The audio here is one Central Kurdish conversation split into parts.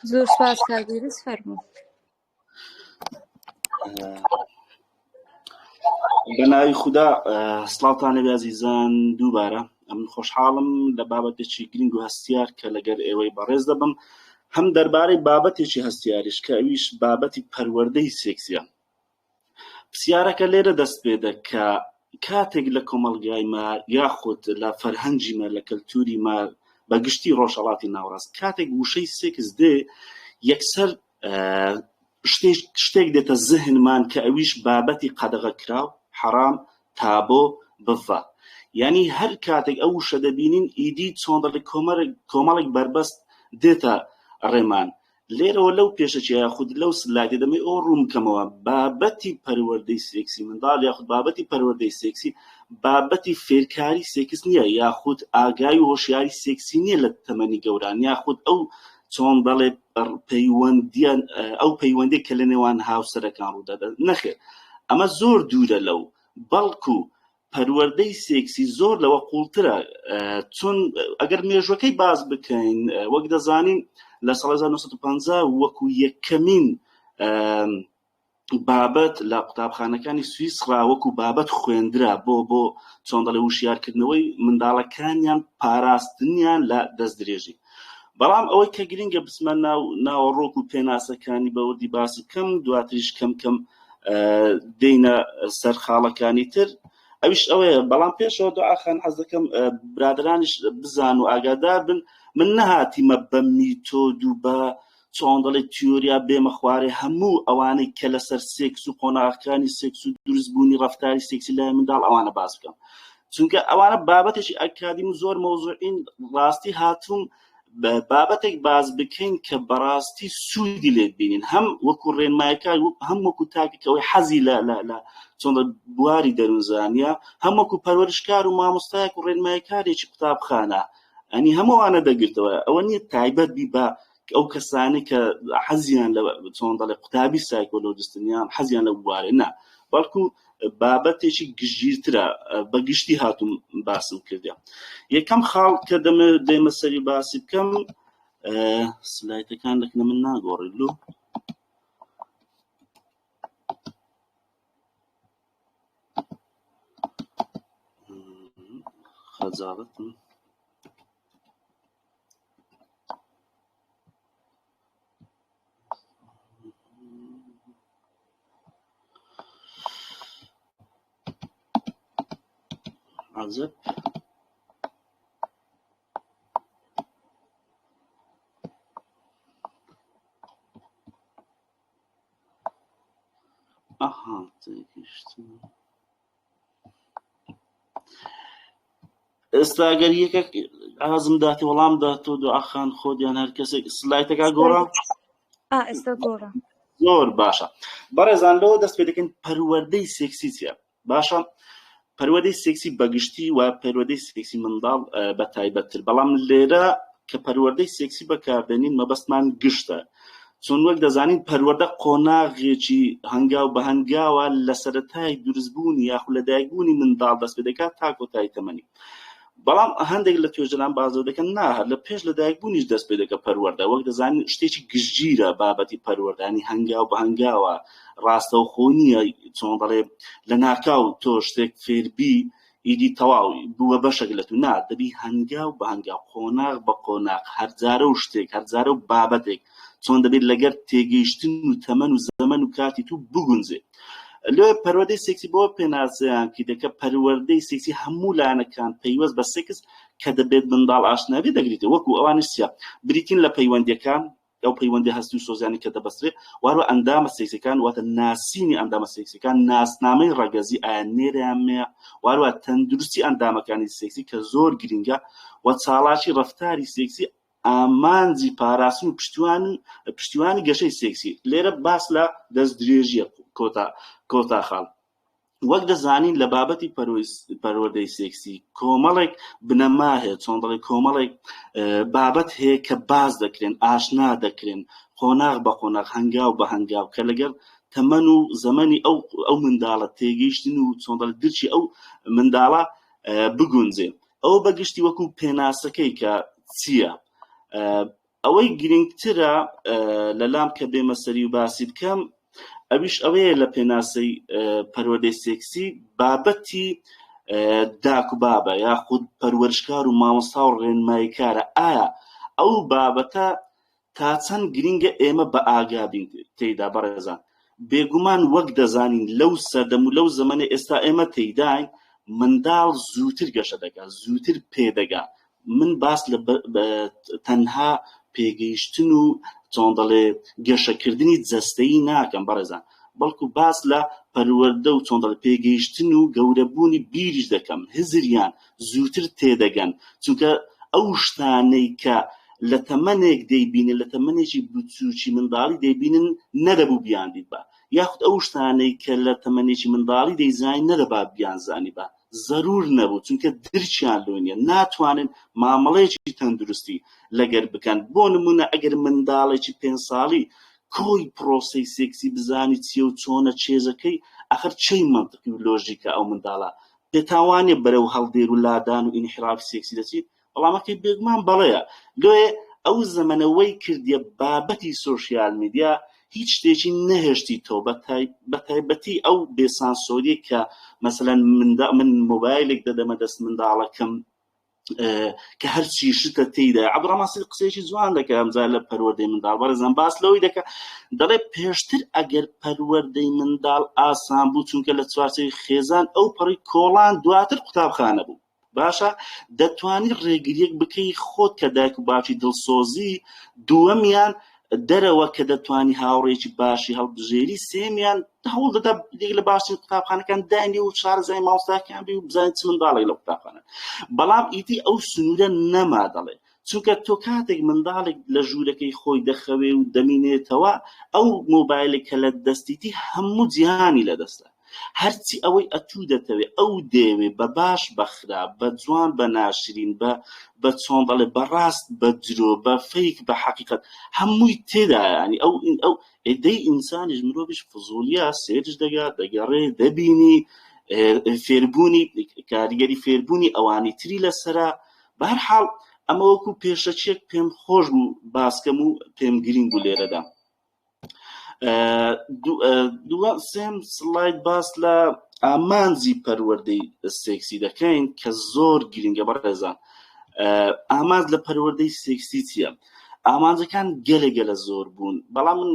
زۆر سپاس کاک ویرس فەرموو. بە ناوی خودا سڵاوتان لەبێ ئازیزان دووبارە ئەمن خۆشحاڵم لە بابەتێکی گرنگ و هەستیار کە لەگەر ئێوەی بەڕێز دەبم هەم دەربارەی بابەتێکی هەستیاریش کە ئەویش بابەتی پەروەردەی سێکسیە پرسیارەکە لێرە دەست پێ دەکا کاتێک لە کۆمەڵگای ما یاخود لە فەرهەنگی مە لە کەلتوری ما بە گشتی ڕۆژهەڵاتی ناوەڕاست کاتێک وشەی سێکس دێ یەکسەر شتێک شتێک دێتە زهنمان کە ئەویش بابەتی قەدەغە کراو حەرام تابۆ بڤە یانی هەر کاتێک ئەو وشە دەبینین ئیدی چۆن دەڵێ کۆمەڵێک کۆمەڵێک بەربەست دێتە ڕێمان لێرەوە لەو پێشەکیە یاخود لەو سلایدە دەمەوێت ئەوە ڕوون بکەمەوە بابەتی پەروەردەی سێکسی منداڵ یاخود بابەتی پەروەردەی سێکسی بابەتی فێرکاری سێکس نییە یاخود ئاگای و هۆشیاری سێکسی نییە لە تەمەنی گەوران یاخود ئەو چۆن دەڵێ پەیوەندیان ئەو پەیوەندی کە لە نێوان هاوسەرەکان ڕوودەدات نەخێر ئەمە زۆر دوورە لەو بەڵکو پەروەردەی سێکسی زۆر لەوە قوڵترە چون ئەگەر مێژوەکەی باز بکەین وەک دەزانین لە ساڵ 1950 وەکو یەکەمین بابەت لە قوتابخانەکانی سویسرا وەکو بابەت خوێندرا بۆ بۆ چۆن دەڵێ وشیارکردنەوەی منداڵەکانیان پاراستنیان لە دەستدرێژی بەڵام ئەوەی کە گرنگە بچمە ناو ناوەڕۆک و پێناسەکانی بەوردی باسی بکەم دواتریش کەم کەم دێینە سەر خاڵەکانی تر ئەویش ئەوەیە بەڵام پێشەوە دوعاخان حەز دەکەم برادرانیش بزان و ئاگادار بن من نەهاتیمە بە میتۆد و بە چۆن دەڵێ تیۆریا بێمە خوارێ هەموو ئەوانەی کە لەسەر سێکس و قۆناغەکانی سێکس و دروستبوونی ڕەفتاری سێکسی لای منداڵ ئەوانە باس بکەم چونکە ئەوانە بابەتێکی ئەکادیم و زۆر مەوزوعین ڕاستی هاتووم بابەتێک باس بکەین کە بەڕاستی سوودی لێ بینین هەم وەکو ڕێنمایەکار هەم وەکو تاکێک ئەوەی حەزی لە لە لە چۆن بواری دەروونزانیە هەم وەکو پەروەرشکار و مامۆستایەک و ڕێنمایەکارێکی قوتابخانە ئەنی هەمووانە دەگرتەوە ئەوە نییە تایبەت بی بە ئەو کەسانی کە حەزیان لە چۆن دەڵێ قوتابی سایکۆلۆجستن یان حەزیان لە بوارێ نا بەڵکو بابەتێکی گشتگیرترە بە گشتی هاتووم باسم کردە یەکەم خاڵ کە دەمە دێمە سەری باسی بکەم سلایتەکان لەکنە من ناگۆڕی لۆ خەجاڵەتم عەجەب ئەها تێگەیشتم ئێستا گەر یەکێک ئازم داتی وەڵام داتۆ دوعاخان خۆت یان هەر کەسێک سلایتەکە گۆڕا ئا ئێستا گۆڕا زۆر باشە بەڕێزان لەوە دەست پێ دەکەین پەروەردەی سێکسی چیە باشە پەروەردەی سێکسی بەگشتی و پەروەردەی سێکسی منداڵ بە تایبەتتر بەڵام لێرە کە پەروەردەی سێکسی بەکاردێنین مەبەستمان گشتە چون وەک دەزانین پەروەردە قۆناغێکی هەنگاو بە هەنگاوە لە سەرەتای دروستبوونی یاخود لەدایکبوونی منداڵ دەست پێ دەکات تا کۆتایی تەمەنی بەڵام هەندێک لە توێژەران بازەوە دەکەن نا هەر لە پێش لەدایکبوونیش دەست پێ دەکە پەروەردە وەک دەزانین شتێکی گشتگیرە بابەتی پەروەردانی هەنگاو بە هەنگاوە ڕاستەوخۆ نییە چۆن دەڵێ لە ناکاو تۆ شتێک فێربی ئیدی تەواو بووە بەشێک لە تو نا دەبی هەنگاو بە هەنگاو قۆناغ بە قۆناغ هەرجارە و شتێک هەرجارە و بابەتێک چۆن دەبێت لەگەر تێگەیشتن و تەمەن و زەمەن و کاتی تو بگونجێ لێ پەروەردەی سێکسی بۆ پێناسەیان کردە کە پەروەردەی سێکسی هەموو لایەنەکان پەیوەست بە سێکس کە دەبێت منداڵ ئاشنابێ دەگریتەوە وەکو ئەوانیش چیە بریتین لە پەیوەندیەکان ئەو پەیوەندی هەستی و سۆزیانی کە دەبەسترێ وارو ئەندامە سێکسیەکان واتە ناسینی ئەندامە سێکسیەکان ناسنامەی ڕەگەزی ئایا نێرە یان مێیە واروە تەندروستی ئەندامەکانی سێکسی کە زۆر گرینگە و چاڵاکی ڕەفتاری سێکسی ئامانجی پاراستن و پشتیوانی پشتیوانی گەشەی سێکسی لێرە باس لە دەستدرێژیە کۆتا کۆتا خاڵ وەک دەزانین لە بابەتی پەروەردەی سێکسی کۆمەڵێک بنەما هەیە چۆن دەڵێ کۆمەڵێک بابەت هەیە کە باس دەکرێن ئاشنا دەکرێن قۆناغ بە قۆناغ هەنگاو بە هەنگاو کە لەگەڵ تەمەن و زەمەنی ئەو ئەو منداڵە تێگەیشتن و چۆن دەڵێ درکی ئەو منداڵە بگونجێ ئەو بەگشتی وەکو پێناسەکەی کە چییە؟ ئەوەی گرنگترە لەلام کە بێمە سەری و باسی بکەم ئەویش ئەوەیە لە پێناسەی پەروەردەی سێکسی بابەتی داک و بابە یاخود پەروەرشکار و مامۆستا و ڕێنماییکارە ئایا ئەو بابەتە تا چەند گرینگە ئێمە بە ئاگا بین تێیدا بەڕێزان بێگومان وەک دەزانین لەو سەردەم و لەو زەمەنە ئێستا ئێمە تێیداین منداڵ زووتر گەشە دەکا زووتر پێدەگا من باس لە تەنها پێگەیشتن و چۆن دەڵێ گەشەکردنی جەستەیی ناکەم بەڕێزان بەڵکو باس لە پەروەردە و چۆن دەڵێ پێگەیشتن و گەورەبوونی بیریش دەکەم هزریان زووتر تێدەگەن چونکە ئەو شتانەی کە لە تەمەنێک دەیبینن لە تەمەنێکی بچووکی منداڵی دەیبینن نەدەبوو بیاندیتبا یاخود ئەو شتانەی کە لە تەمەنێکی منداڵی دەیزانین نەدەبا بیانزانیبا زەرور نەبوو چونکە درکیان لۆ نیە ناتوانن مامەڵەیەکی تەندروستی لەگەر بکەن بۆ نمونە ئەگەر منداڵێکی پێنج ساڵی کۆی پرۆسەی سێکسی بزانی چیە و چۆنە چێژەکەی ئەخر چەی مەنتقی و لۆژیکە ئەو منداڵە پێتاوانیە بەرەو هەڵدێر و لادان و ئینحرافی سێکسی دەچیت وەڵامەکەی بێگومان بەڵێیە. لۆیێ ئەو زەمەنە وەی کردیە بابەتی سۆشیال میدیا هیچ شتێکی نەهێشتیتەوە بە تایبەتی ئەو بێ سانسۆریە کە مەسەلەن من مۆبایلێک دەدەمە دەست منداڵەکەم کە هەرچی شتە تێیدا عەبدوڕەحمان سید قسەیەکی جوان دەکا ئەمجار لە پەروەردەی منداڵ بەڕێزان باس لەوەی دەکا دەڵێ پێشتر ئەگەر پەروەردەی منداڵ ئاسان بوو چونکە لە چوارچێوەی خێزان ئەو پەڕی کۆڵان دواتر قوتابخانە بوو باشە دەتوانی ڕێگریەک بکەی خۆت کە دایک و باوکی دڵسۆزی دووەمیان دەرەوە کە دەتوانی هاوڕێکی باشی هەڵبژێری سێمیان هەوڵ دەدا یەک لە باشترین قوتابخانەکان دانی و شارەزای مامۆستاکان بی و بزانین چ منداڵێک لە قوتابخانە بەڵام ئیدی ئەو سنوورە نەما دەڵێ چونکە تۆ کاتێک منداڵێک لە ژوورەکەی خۆی دەخەوێ و دەمینێتەوە ئەو مۆبایلێک کە لە دەستیتی هەموو جیهانی لە دەستە هەرچی ئەوەی ئەتوو دەتەوێ ئەو دەیەوێ بە باش بە خراپ بە جوان بە ناشرین بە بە چۆن دەڵێ بە ڕاست بە درۆ بە fake بە حەقیقەت هەمووی تێدایە یانی ئەو ئەو دەی ئینسانیش مرۆڤیش فزولیە search دەگا دەگەڕێ دەبینی فێربوونی کاریگەری فێربوونی ئەوانی تری لەسرە بەهەرحاڵ ئەمە وەکو پێشەکیەک پێم خۆش بوو باسکەم و پێم گرینگ بوو لێرەدا دووە سێم سلاید باس لە ئامانجی پەروەردەی سێکسی دەکەین کە زۆر گرنگە بەڕێزان ئامانج لە پەروەردەی سێکسی چییە؟ ئامانجەکان گەلە گەلە زۆر بوون بەڵام من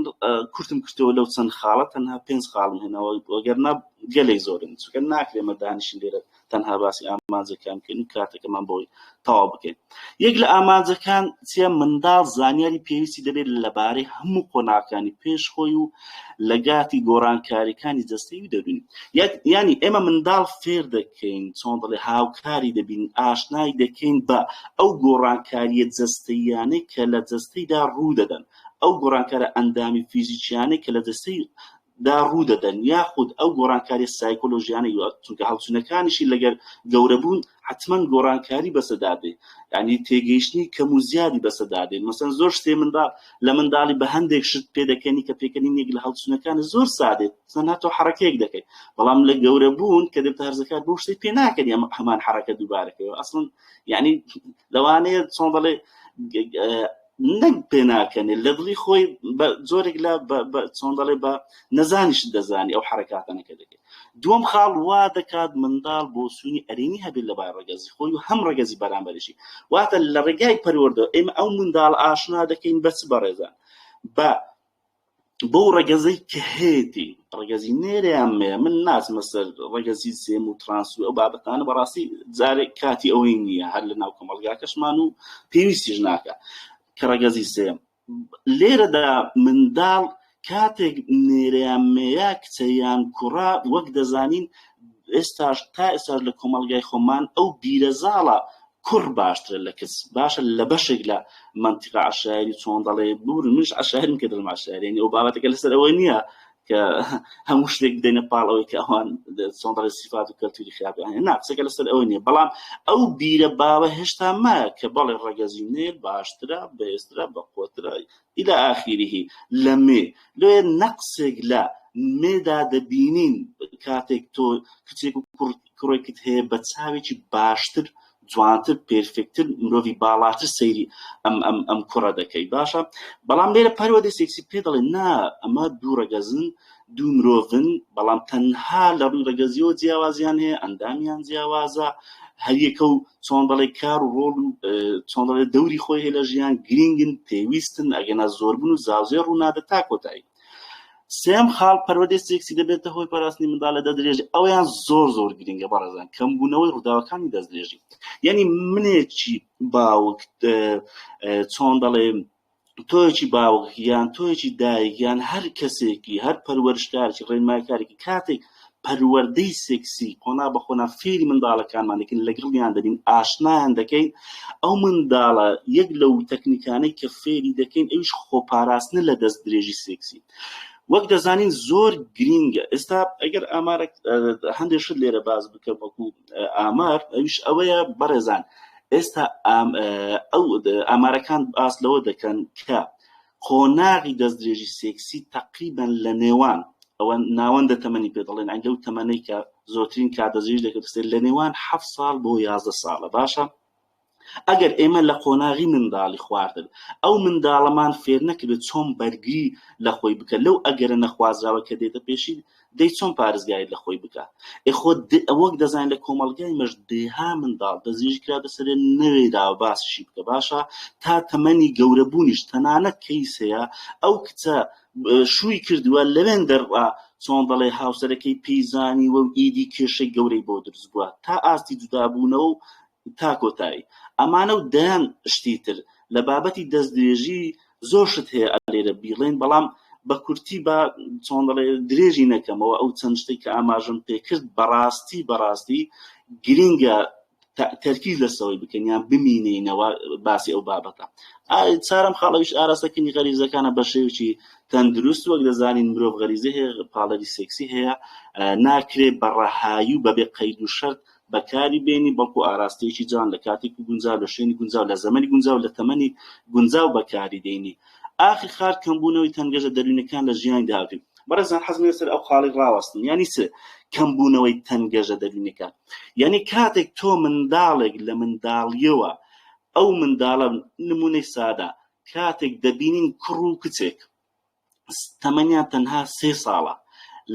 کورتم کردەوە لەو چەند خاڵە تەنها پێنج خاڵم هێناوە وەگەرنا گەلێک زۆرن چونکە ناکرێمە دانیشین لێرە تەنها باسی ئامانجەکان بکەین و کاتەکەمان بۆی تەواو بکەین یەک لە ئامانجەکان چیە منداڵ زانیاری پێویستی دەبێت لەبارەی هەموو قۆناغەکانی پێش خۆی و لە گاتی گۆڕانکاریەکانی جەستەی و دەروونی یانی ئێمە منداڵ فێر دەکەین چۆن دەڵێ هاوکاری دەبین ئاشنای دەکەین بە ئەو گۆڕانکاریە جەستەییانەی کە لە جەستەیدا ڕوو دەدەن ئەو گۆڕانکارە ئەندامی فیزیکیانەی کە لە جەستەی دا ڕوو دەدەن یاخود ئەو گۆڕانکاریە سایکۆلۆژیانەی چونکە هەڵچونەکانیشی لەگەر گەورەبوون حتمما گۆڕانکاری بەسەدا دێ یعنی تێگەیشتنی کەم و زیادی بەسەدا دێ مەسەن زۆر شتێ منداڵ لە منداڵی بە هەندێک شت پێدەکەنی کە پێکەنینێک لە هەڵچونەکان زۆر سادێت تەنها تۆ حرەکەیەک دەکەیت بەڵام لە گەورە بوون کە دەبتە هەرزەکار بۆ شتێک پێ ناکەنی ئەمە هەمان حرەکە دووبارەکەیەوە ئەسڵەن یعنی لەوانەیە چۆن دەڵێ نەک پێناکەنێ لە دڵی خۆی بە جۆرێک لە چۆن دەڵێ بە نەزانیشت دەزانی ئەو حرەکاتانە کە دەکەی دووەم خاڵ وا دەکات منداڵ بۆچوونی ئەرێنی هەبێت لە بای ڕەگەزی خۆی و هەم ڕەگەزی بەرامبەریشی واتە لە ڕێگای پەروەردە ئێمە ئەو منداڵ ئاشنا دەکەین بە چ بەڕێزان بە بەو ڕەگەزەی کە هەیەتی ڕەگەزی نێرە یان مێ من ناچمە سەر ڕەگەزی سێم و ترانس و ئەو بابەتانە بەڕاستی جارێک کاتی ئەوەی نییە هەر لە ناو کۆمەڵگاکەشمان و پێویستیش ناکە کە ڕەگەزی سێم لێرەدا منداڵ کاتێک نێرەیان مێیە کچەیان کوڕە وەک دەزانین ئێستاش تا ئێستاش لە کۆمەڵگای خۆمان ئەو بیرە زاڵە کوڕ باشترە لە کچ باشە لە بەشێک لە مەنتیقە عەشایری چۆن دەڵێ بورن منیش عەشایرم کە دڵم عەشایری یعنی ئەو بابەتەکە لەسەر ئەوە نییە کە هەموو شتێک بدەینە پاڵ ئەوەی کە ئەوان چۆن دەڵێ سیفات و کەلتوری خراپیان هەیە نا قسەکە لەسەر ئەوە نییە بەڵام ئەو بیرە باوە هێشتا مایە کە بەڵێ ڕەگەزی نێر باشترە بەهێزترە بەقوەترە الى آخره لە مێ لۆیە نەقسێک لە مێدا دەبینین کاتێک تۆ کچێک و کوڕ کوڕێکت هەیە بە چاوێکی باشتر. جوانتر perfect تر مرۆڤی باڵاتر سەیری ئەم ئەم ئەم کوڕە دەکەی باشە بەڵام لێرە پەروەردەی سێکسی پێ دەڵێ نا ئەمە دوو ڕەگەزن دوو مرۆڤن بەڵام تەنها لە ڕووی ڕەگەزیەوە جیاوازیان هەیە ئەندامیان جیاوازە هەریەکە و چۆن دەڵێ کار و ڕۆڵ و چۆن دەڵێ دەوری خۆی هەیە لە ژیان گرینگن پێویستن ئەگەنا زۆربوون و زاوزێ ڕوونادە تا کۆتایی سێم خاڵ پەروەردەی سێکسی دەبێتە هۆی پاراستنی منداڵ لە دەستدرێژی ئەویان زۆر زۆر گرنگە بەڕێزان کەمبوونەوەی ڕووداوەکانی دەستدرێژی یعنی منێکی باوک چۆن دەڵێ تۆیەکی باوک یان تۆیەکی دایک یان هەر کەسێکی هەر پەروەرشکارێکی ڕێنمایکارێکی کاتێک پەروەردەی سێکسی قۆنا بە قۆنا فێری منداڵەکانمان دەکەین لەگەڵیان دەبین ئاشنایان دەکەین ئەو منداڵە یەک لەو تەکنیکانەی کە فێری دەکەین ئەویش خۆپاراستنە لە دەست درێژی سێکسی وەک دەزانین زۆر گرینگە ئێستا ئەگەر ئامارێک هەندێک شت لێرە باس بکەم وەکو ئامار ئەویش ئەوەیە بەڕێزان ئێستا ئەو ئامارەکان باس لەوە دەکەن کە قۆناغی دەستدرێژی سێکسی تەقریبەن لە نێوان ئەوە ناوەندە تەمەنی پێ دەڵێن ئەی لەو تەمەنەی کە زۆرترین کات دەستدرێژی دەکرێت سێ لە نێوان حەفت ساڵ بۆ 11 ساڵە باشە ئەگەر ئێمە لە قۆناغی منداڵی خواردن ئەو منداڵەمان فێر نەکرێت چۆن بەرگری لە خۆی بکە لەو ئەگەرە نەخوازراوە کە دێتە پێشی دەی چۆن پارێزگاری لە خۆی بکا؟ ئێ خۆ وەک دەزانین لە کۆمەڵگای مەش دەیها منداڵ دەستدرێژی کراوەتە سەرێ نەوێراوە باسیشی بکە باشە تا تەمەنی گەورە بوونیش تەنانەت کەیس هەیە ئەو کچە شووی کردووە لەوێن دەرڕا چۆن دەڵێ هاوسەرەکەی پێی زانیوە و ئیدی کێشەی گەورەی بۆ دروست بووە تا ئاستی جودابوونەوە و تا کۆتایی ئەمانە و دەیان شتی تر لە بابەتی دەستدرێژی زۆر شت هەیە لێرە بیڵێین بەڵام بە کورتی با چۆن دەڵێ درێژی نەکەمەوە ئەو چەند شتێک کە ئاماژەم پێکرد بەڕاستی بەڕاستی گرینگە تەرکیز لەسەوەی بکەن یان بمینینەوە باسی ئەو بابەتە چارەم خاڵەویش ئاراستەکردنی غەریزەکانە بە شێوەیەکی تەندروست وەک دەزانین مرۆڤ غەریزە هەیە پاڵەری سێکسی هەیە ناکرێ بە ڕەهایی و بەبێ قەید و شەرت بەکاری بێنی بەڵکو ئاراستەیەکی جوان لە کاتێکی گونجاو لە شوێنی گونجاو لە زەمەنی گونجاو لە تەمەنی گونجاو بەکاری دێنی ئاخر خار کەمبوونەوەی تەنگەژە دەروونەکان لە ژیانی داهاتووی بەڕێزان حەزم لەسەر ئەو خاڵی ڕاوەستم یانی چ کەمبوونەوەی تەنگەژە دەروونەکان یعنی کاتێک تۆ منداڵێک لە منداڵیەوە ئەو منداڵە نمونەی سادە کاتێک دەبینین کوڕ و کچێک تەمەنیان تەنها سێ ساڵە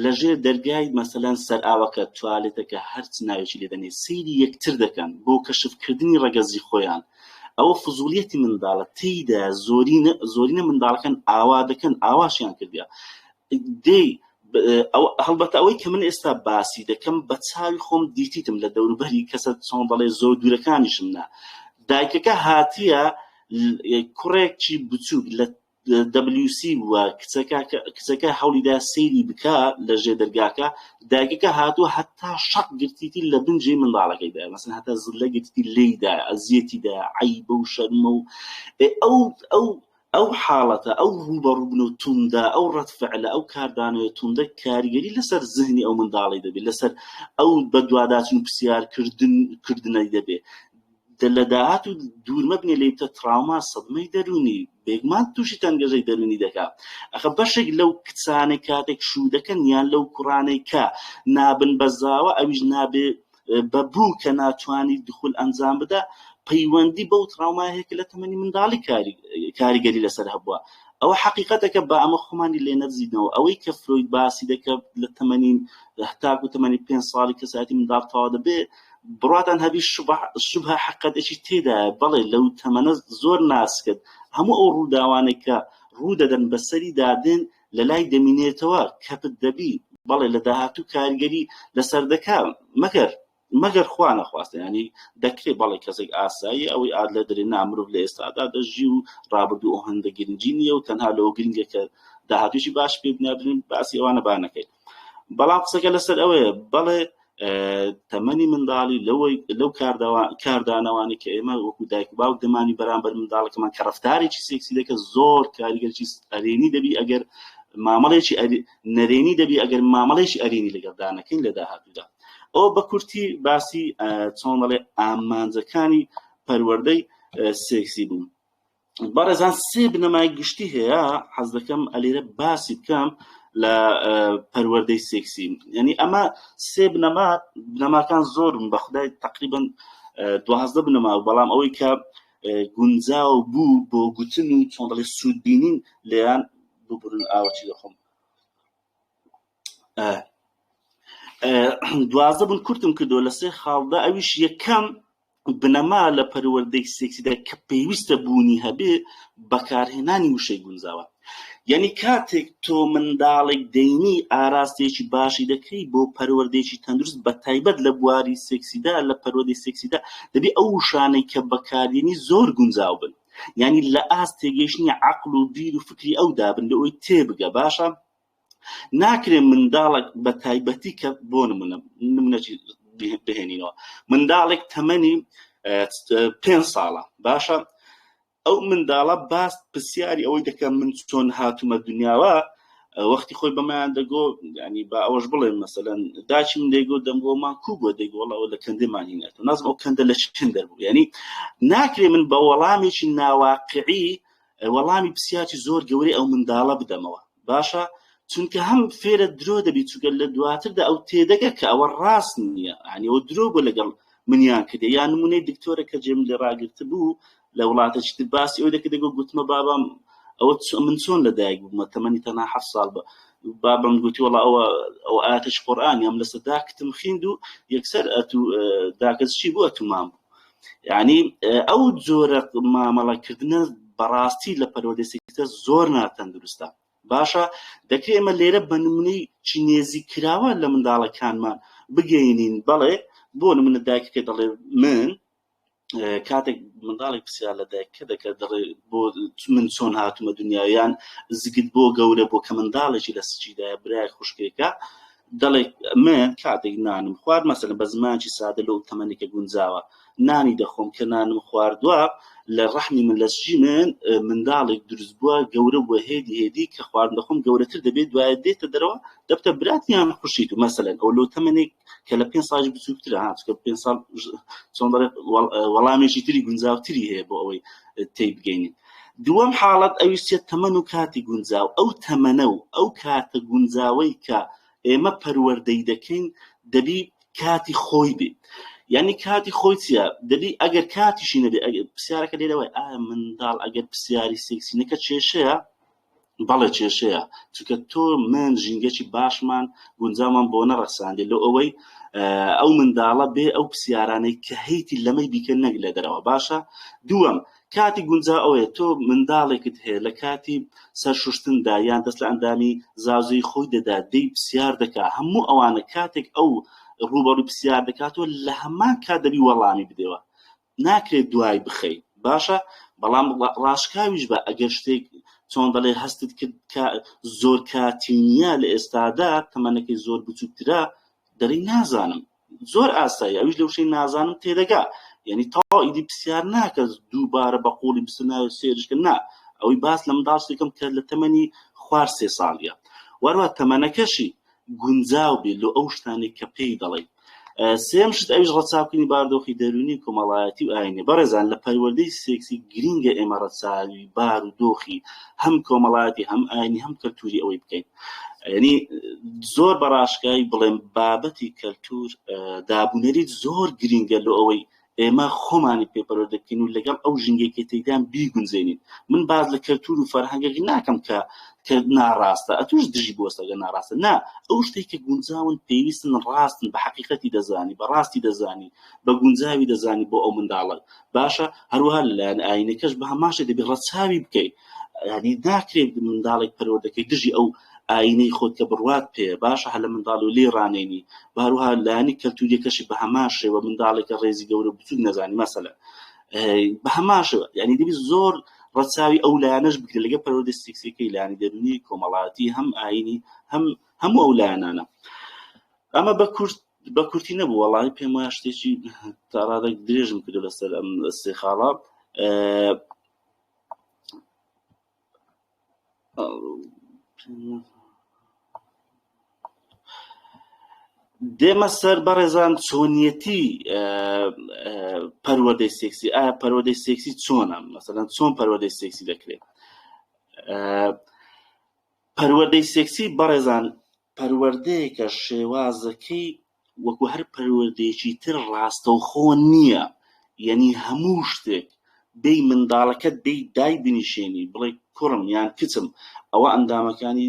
لەژێر دەرگای مەسەلەن سەرئاوەکە توالێتەکە هەرچ ناوێکی لێ دەنێی سەیری یەکتر دەکەن بۆ کەشفکردنی ڕەگەزی خۆیان ئەوە فزوڵیەتی منداڵە تێیدا زۆرینە زۆرینە منداڵەکان ئاوا دەکەن ئاواشیان کردە دێی هەڵبەتە ئەوەی کە من ئێستا باسی دەکەم بە چاوی خۆم دیتیتم لە دەوروبەری کەسە چۆن دەڵێ زۆر دوورەکانیشم نا دایکەکە هاتیە کوڕێکی بچووک لە WC بووە کچەکە کچەکە هەوڵیدا سەیری بکا لە ژێ دەرگاکە دایکەکە هاتووە هەتا شەق گرتیتی لە بن جێی منداڵەکەی دا مەسەن هەتا زلە گرتیتی لێیدا ئەزیەتی دا عەیبە و شەرمە و ئەو ئەو ئەو حاڵەتە ئەو ڕووبەڕووبن و توندە ئەو ڕەت فعلە ئەو کاردانەوەی توندە کاریگەری لەسەر زهنی ئەو منداڵی دەبێت لەسەر ئەو بەدواداچون پرسیارکردن کردنەی دەبێت لە داهات و دوور مەبنێ لێی بتە تراوما سەدمەی دەروونی بێگومان تووشی تەنگەژەی دەروونی دەکا ئەخە بەشێک لەو کچانەی کاتێک شوو دەکەن یان لەو کوڕانەی کە نابن بە زاوە ئەویش نابێ بە بوو کە ناتوانی دخول ئەنجام بدا پەیوەندی بەو تراوما هەیە کە لە تەمەنی منداڵی کاریگەری لەسەر هەبووە ئەوە حەقیقەتەکە با ئەمە خۆمانی لێ نەدزینەوە ئەوەی کە فرۆید باسی دەکە لە تەمەنی هەتاکو تەمەنی پێنج ساڵی کەسایەتی منداڵ تەواو دەبێ بڕواتان هەبی شوبهە حەقیقەتێکی تێدایە بەڵێ لەو تەمەنە زۆر ناسکت هەموو ئەو ڕووداوانەی کە ڕوو دەدەن بەسەری دادێن لە لای دەمینێتەوە کەپت دەبی بەڵێ لە داهاتوو کاریگەری لەسەر دەکا مەگەر مەگەر خوا نەخواستە ینی دەکرێ بەڵێ کەسێک ئاسایی ئەوەی ئاد لە درێ نا مرۆڤ لە ئێستادا دەژی و ڕابردوو ئەو هەندە گرنگی نییە و تەنها لەوە گرنگە کە داهاتوویی باش پێ بنیادنین باسی ئەوانە با نەکەین بەڵام قسەکە لەسەر ئەوەیە بەڵێ تەمەنی منداڵی لەوەی لەو کاردانەوانی کە ئێمە وەکو دایک و باوک دەمانی بەرامبەر منداڵەکەمان کە ڕفتارێکی سێکسی دەکە زۆر کاریگەرکی ئەرێنی دەبی ئەگەر مامەڵێکی نەرێنی دەبی ئەگەر مامەڵێکی ئەرێنی لەگەڵدا نەکەین لە داهاتوودا ئەو بە کورتی باسی چۆن دەڵێ ئامانجەکانی پەروەردەی سێکسی بوو بەڕێزان سێ بنەمای گشتی هەیە حەز دەکەم ئەلێرە باسی بکەم لە پەروەردەی سێکسی یعنی ئەمە سێ بنەما بنەماکان زۆرن بە خدای تقریبا. 12 بنەما بەڵام ئەوەی کە گونجاو بوو بۆ گوتن و چۆن دەڵێ سوود بینین لێیان ببورن ئاوەچی دەخۆم 12 بوون کورتم کردو لە سێ خاڵدا ئەویش یەکەم بنەما لە پەروەردەی سێکسیدا کە پێویستە بوونی هەبێ بەکارهێنانی وشەی گونجاوە یعنی کاتێک تۆ منداڵێک دەینی ئاراستەیەکی باشی دەکەی بۆ پەروەردەیەکی تەندروست بە تایبەت لە بواری سێکسیدا لە پەروەردەی سێکسیدا دەبێ ئەو وشانەی کە بەکاردێنی زۆر گونجاو بن یعنی لە ئاست تێگەیشتنی عەقڵ و بیر و فکری ئەودا بن لە ئەوی تێبگە باشە ناکرێ منداڵێک بە تایبەتی کە بۆ نمونە نمونەی بهێنینەوە منداڵێک تەمەنی پێ ساڵە باشە ئەو منداڵە باس پرسیاری ئەوەی دەکەم من چۆن هاتوومە دنیاوە وەختی خۆی بەمایان دەگۆ ینی با ئەوەش بڵێن مەسەەن داچی من دەیگۆ دەمگۆمان کو بۆ دەیگۆڵەوە لە کەندێمان هینێت نازم ئەو کەندە لە چند دەربوو ینی ناکرێ من بە وەڵامێکی ناواقعی وەڵامی پرسیارکی زۆر گەورەی ئەو منداڵە بدەمەوە باشە چونکە هەم فێرە درۆ دەبی چونکە لە دواتردا ئەو تێدەگە کە ئەوە ڕاست نییە ینی ئەوە درۆ بۆ لەگەڵ منیان کردێ یان نمونەی دکتۆرە کە جێم لێ ڕاگرت بوو لە وڵاتێکی تر باسی ئەوی دەکرد دەگۆ گوتمە بابام ئەوە من چۆن لە دایک بوومە تەمەنی تەنها هەفت ساڵ بە بابم گوتی وەڵا ئەوە ئەو ئاتەش قورئان یام لەسەر داکتم خیند و یەکسەر ئەتوو داکەت چی بوو ئەتومان بوو یعنی ئەو جۆرە مامەڵەکردنە بەڕاستی لە پەروەردەی سێکتە زۆر ناتەندروستە باشە دەکرێت ئێمە لێرە بە نمونەی چینێزی کراوە لە منداڵەکانمان بگەینین بەڵێ بۆ نمونە دایکەکە دەڵێ من کاتێک منداڵێک پرسیار لە دایکە دەکات دەڵێ بۆ من چۆن هاتومە دنیایان زگت بۆ گەورە بۆ کە منداڵێکی لە سچیدایە برای خوشکێکە دەڵێ من کاتێک نانم خوارد مەسەلەن بە زمانێکی سادە لەو تەمەنی کە گونجاوە نانی دەخۆم کە نانم خواردووە لە ڕەحمی من لە سجی من منداڵێک دروست بووە گەورە بووە هێدی هێدی کە خواردن دەخۆم گەورەتر دەبێت دوایە دێتە دەرەوە دەبتە برات یان خوشیت و مەسەلەن ئەو لۆ تەمەنێک کە لە پێ ساڵ بچووکترە ها چونکە پێ ساڵ چۆن دەڵێ وەڵامێکی تری گونجاوتری هەیە بۆ ئەوەی تێی بگەینین دووەم حاڵەت ئەویش چیە تەمەن و کاتی گونجاو ئەو تەمەنە و ئەو کاتە گونجاوەی کە ئێمە پەروەردەی دەکەین دەبی کاتی خۆی بێ یعنی کاتی خۆی چییە دەبی ئەگەر کاتیشی نەبێ ئەگەر پرسیارەکە لێرەوەی ئایا منداڵ ئەگەر پرسیاری سێکسی نەکە کێشەیە بەڵێ کێشەیە چونکە تۆ من ژینگەکی باشمان گونجامان بۆ نەڕەخساندێ لۆ ئەوەی ئەو منداڵە بێ ئەو پرسیارانەی کە هەیتی لەمەی بیکە نەک لە دەرەوە باشە دووەم کاتی گونجا ئەوەیە تۆ منداڵێکت هەیە لە کاتی سەر شوشتندا یان دەست لە ئەندامی زاوزێی خۆی دەدا دێی پرسیار دەکا هەموو ئەوانە کاتێک ئەو ڕووبەڕووی پرسیار دەکاتەوە لە هەمان کات دەبی وەڵامی بدەوە ناکرێت دوای بخەی باشە بەڵام ڕاشکاویش بە ئەگەر شتێک چۆن دەڵێ هەستت کرد کە زۆر کاتی نییە لە ئێستادا تەمەنەکەی زۆر بچووکترە دەڵێی نازانم زۆر ئاسایی ئەویش لە وشەی نازانم تێدەگا یعنی تەواو ئیدی پرسیار ناکە دووبارە بە قوڵی بچتە ناوی سێرشکە نا ئەوەی باس لە منداڵ شتێکم کە لە تەمەنی خوار سێ ساڵیە وەروە تەمەنەکەشی گونجاو بێ لۆ ئەو شتانەی کە پێی دەڵێی. سێیەم شت ئەویش ڕەچاوکردنی باردۆخی دەروونی و کۆمەڵایەتی و ئاینیە. بەڕێزان لە پەروەردەی سێکسی گرینگە ئێمە ڕەچاوی بار و دۆخی هەم کۆمەڵایەتی هەم ئاینی هەم کەلتوری ئەوەی بکەین. یعنی زۆر بە ڕاشکاوی بڵێم بابەتی کەلتور دابونەریت زۆر گرینگە لۆ ئەوەی ئێمە خۆمانی پێ پەروەردە بکەین و لەگەڵ ئەو ژینگەی کە تێیدان بیگونجێنین. من باس لە کەلتور و فەرهەنگێک ناکەم کە کە ناڕاستە، ئەتوش دژی بوەستە گەر ناڕاستە. نا، ئەو شتەی کە گونجاون، پێویستن، ڕاستن، بە حەقیقەتی دەزانی، بە ڕاستی دەزانی، بە گونجاوی دەزانی بۆ ئەو منداڵە. باشە، هەروەها لەلایەن ئایینەکەش بە هەمان شێوە دەبێ ڕەچاوی بکەی. یانی ناکرێت منداڵێک پەروەردەکەی دژی ئەو ئایینەی خۆت کە بڕوات پێیە باشە هەر لە منداڵی و لێی ڕانێنی و هەروەها لایەنی کەلتوریەکەشی بە هەمان شێوە منداڵێکە ڕێزی گەورە و بچوک نەزانی مەسەلەن بە هەمان شێوە یعنی دەبی زۆر ڕەچاوی ئەو لایەنەش بکرێت لەگەڵ پەروەردە سێکسیەکەی لایەنی دەروونی کۆمەڵایەتی هەم ئایینی هەم هەموو ئەو لایەنانە ئەمە بە کورت بە کورتی نەبوو وەڵی پێم وایە شتێکی تاڕادەک درێژم کردو لەسەر ئەم سێ خاڵە دێمە سەر بەڕێزان چۆنیەتی پەروەردەی سێکسی ئایا پەروەردەی سێکسی چۆنە مەسەلەن چۆن پەروەردەی سێکسی دەکرێت پەروەردەی سێکسی بەڕێزان پەروەردەیەکە شێوازەکەی وەکو هەر پەروەردەیەکی تر ڕاستەوخۆ نییە. یەنی هەموو شتێک بێی منداڵەکەت بێی دای بنیشێنی بڵێ کوڕم یان کچم ئەوە ئەندامەکانی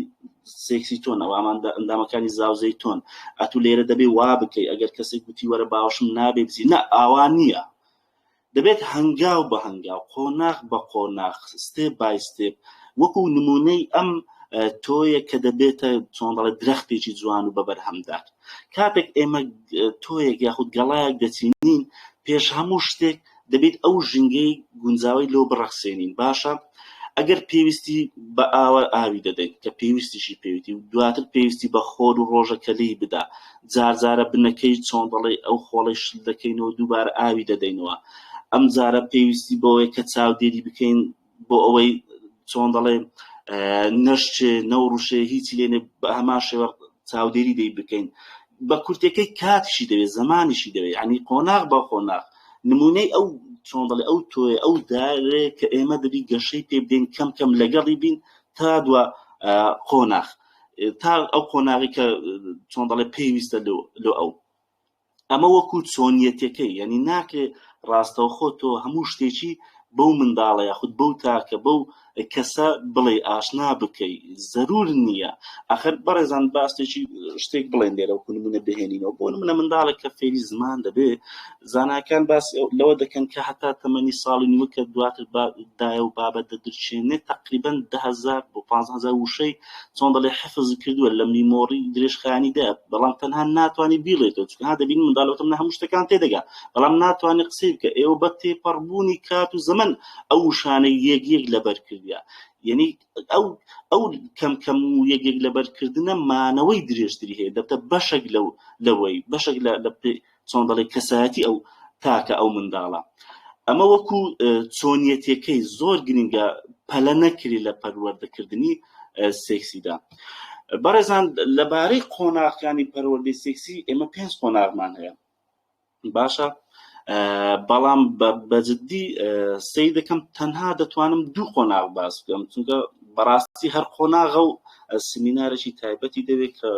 سێکسی تۆن ئەوە ئەندامەکانی زاوزێی تۆن ئەتوو لێرە دەبێ وا بکەی ئەگەر کەسێک گوتی وەرە باوەشم نابێ بچی نا ئاوا نییە دەبێت هەنگاو بە هەنگاو، قۆناغ بە قۆناغ، step by step، وەکو نموونەی ئەم تۆیە کە دەبێتە چۆن دەڵێ درەختێکی جوان و بەبەرهەمدار. کاتێک ئێمە تۆیەک یاخود گەڵایەک دەچینین، پێش هەموو شتێک دەبێت ئەو ژینگەی گونجاوەی لۆ بڕەخسێنین. باشە ئەگەر پێویستی بە ئاوە ئاوی دەدەین کە پێویستیشی پێویتی و دواتر پێویستی بە خۆر و ڕۆژە کە لێی بدا جار جارە بنەکەی چۆن دەڵێی ئەو خۆڵەی شل دەکەینەوە دووبارە ئاوی دەدەینەوە ئەم جارە پێویستی بەوەیە کە چاودێری بکەین بۆ ئەوەی چۆن دەڵێ نەشچێ نەوڕشێ هیچی لێنێ بە هەمان شێوە چاودێری دەی بکەین بە کورتەکەی کاتیشی دەوێت زمانیشی دەوێت ینی قۆناغ بە قۆناغ نمونەی ئەو چۆن دەڵێ ئەو تۆیە ئەو دارێ کە ئێمە دەبی گەشەی پێ بدەین کەم کەم لەگەڵی بین تا دوا قۆناغ تا ئەو قۆناغی کە چۆن دەڵێ پێویستە لۆ ئەو ئەمە وەکو چۆنیەتەکەی یعنی ناکرێ ڕاستەوخۆ تۆ هەموو شتێکی بەو منداڵە یاخود بەو تاکە بەو کەسە بڵێ ئاشنا بکەی زەرور نییە ئەخر بەڕێزان باستێکی شتێک بڵێن لێرە وەکو نمونە بهێنینەوە بۆ نمونە منداڵێک کە فێری زمان دەبێ زاناکان باس لەوە دەکەن کە هەتا تەمەنی ساڵی نیوە کە دواتر دایە و بابە دەدرچێنێ تقریبا 10هزار بۆ 15هزار وشەی چۆن دەڵێ حفظ کردووە لە میمۆری درێژخایەنیدا بەڵام تەنها ناتوانانی بیڵێتەوە چونکە ها دەبینی منداڵەکەم لە هەموو شتەکان تێدەگا بەڵام ناتوانێت قسەی بکە ئێوە بە تێپەڕبوونی کات و زەمەن ئەو وشانەی یەک یەک لەبەر کردیا یعنی ئەو ئەو کەم کەم و یەک یەک لەبەرکردنە مانەوەی درێژتری هەیە دەبتە بەشێک لەو لەوەی بەشێک لە لە چۆن دەڵێ کەسایەتی ئەو تاکە ئەو منداڵە ئەمە وەکو چۆنیەتەکەی زۆر گرنگە پەلە نەکری لە پەروەردەکردنی سێکسیدا بەڕێزان لەبارەی قۆناغەکانی پەروەردەی سێکسی ئێمە پێنج قۆناغمان هەیە باشە بەڵام بەجددی سەیر دەکەم تەنها دەتوانم دوو قۆناغ باس بکەم چونکە بەڕاستی هەر قۆناغە و سمینارێکی تایبەتی دەوێت کە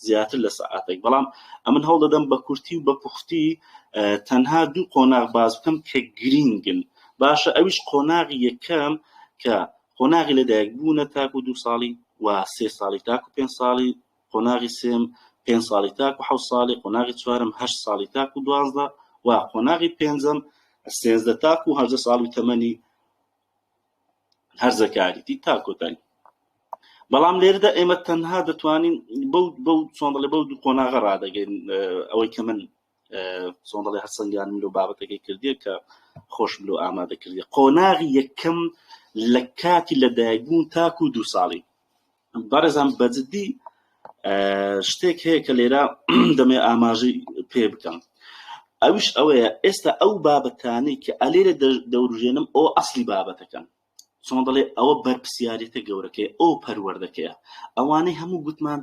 زیاتر لە سەعاتێک بەڵام ئەمن هەوڵ دەدەم بە کورتی و بە پوختی تەنها دوو قۆناغ باس بکەم کە گرینگن باشە ئەویش قۆناغی یەکەم کە قۆناغی لەدایک بوونە تاکو دوو ساڵی و سێ ساڵی تاکو پێ ساڵی قۆناغی سێم پێ ساڵی تاکو حەوت ساڵی قۆناغی چوارم هەشت ساڵی تاکو 12 و قۆناغی پێنجەم سێزدە تاکو هەژدە ساڵی تەمەنی هەرزەکاریتی تا کۆتایی بەڵام لێرەدا ئێمە تەنها دەتوانین بەو بەو چۆن دەڵێ بەو دوو قۆناغە ڕادەگەین ئەوەی کە من چۆن دەڵێ هەرسەنگانم لەو بابەتەکەی کردیە کە خۆشم لۆ ئامادە کردیە قۆناغی یەکەم لە کاتی لەدایکبوون تاکو دوو ساڵی بەڕێزان بەجددی شتێک هەیە کە لێرە دەمێ ئاماژەی پێ بکەم ئەویش ئەوەیە ئێستا ئەو بابەتانەی کە ئەلێرە دەوروژێنم ئەو ئەسلی بابەتەکەن چۆن دەڵێ ئەوە بەرپسیارێتە گەورەکەی ئەو پەروەردەکەیە ئەوانەی هەموو گوتمان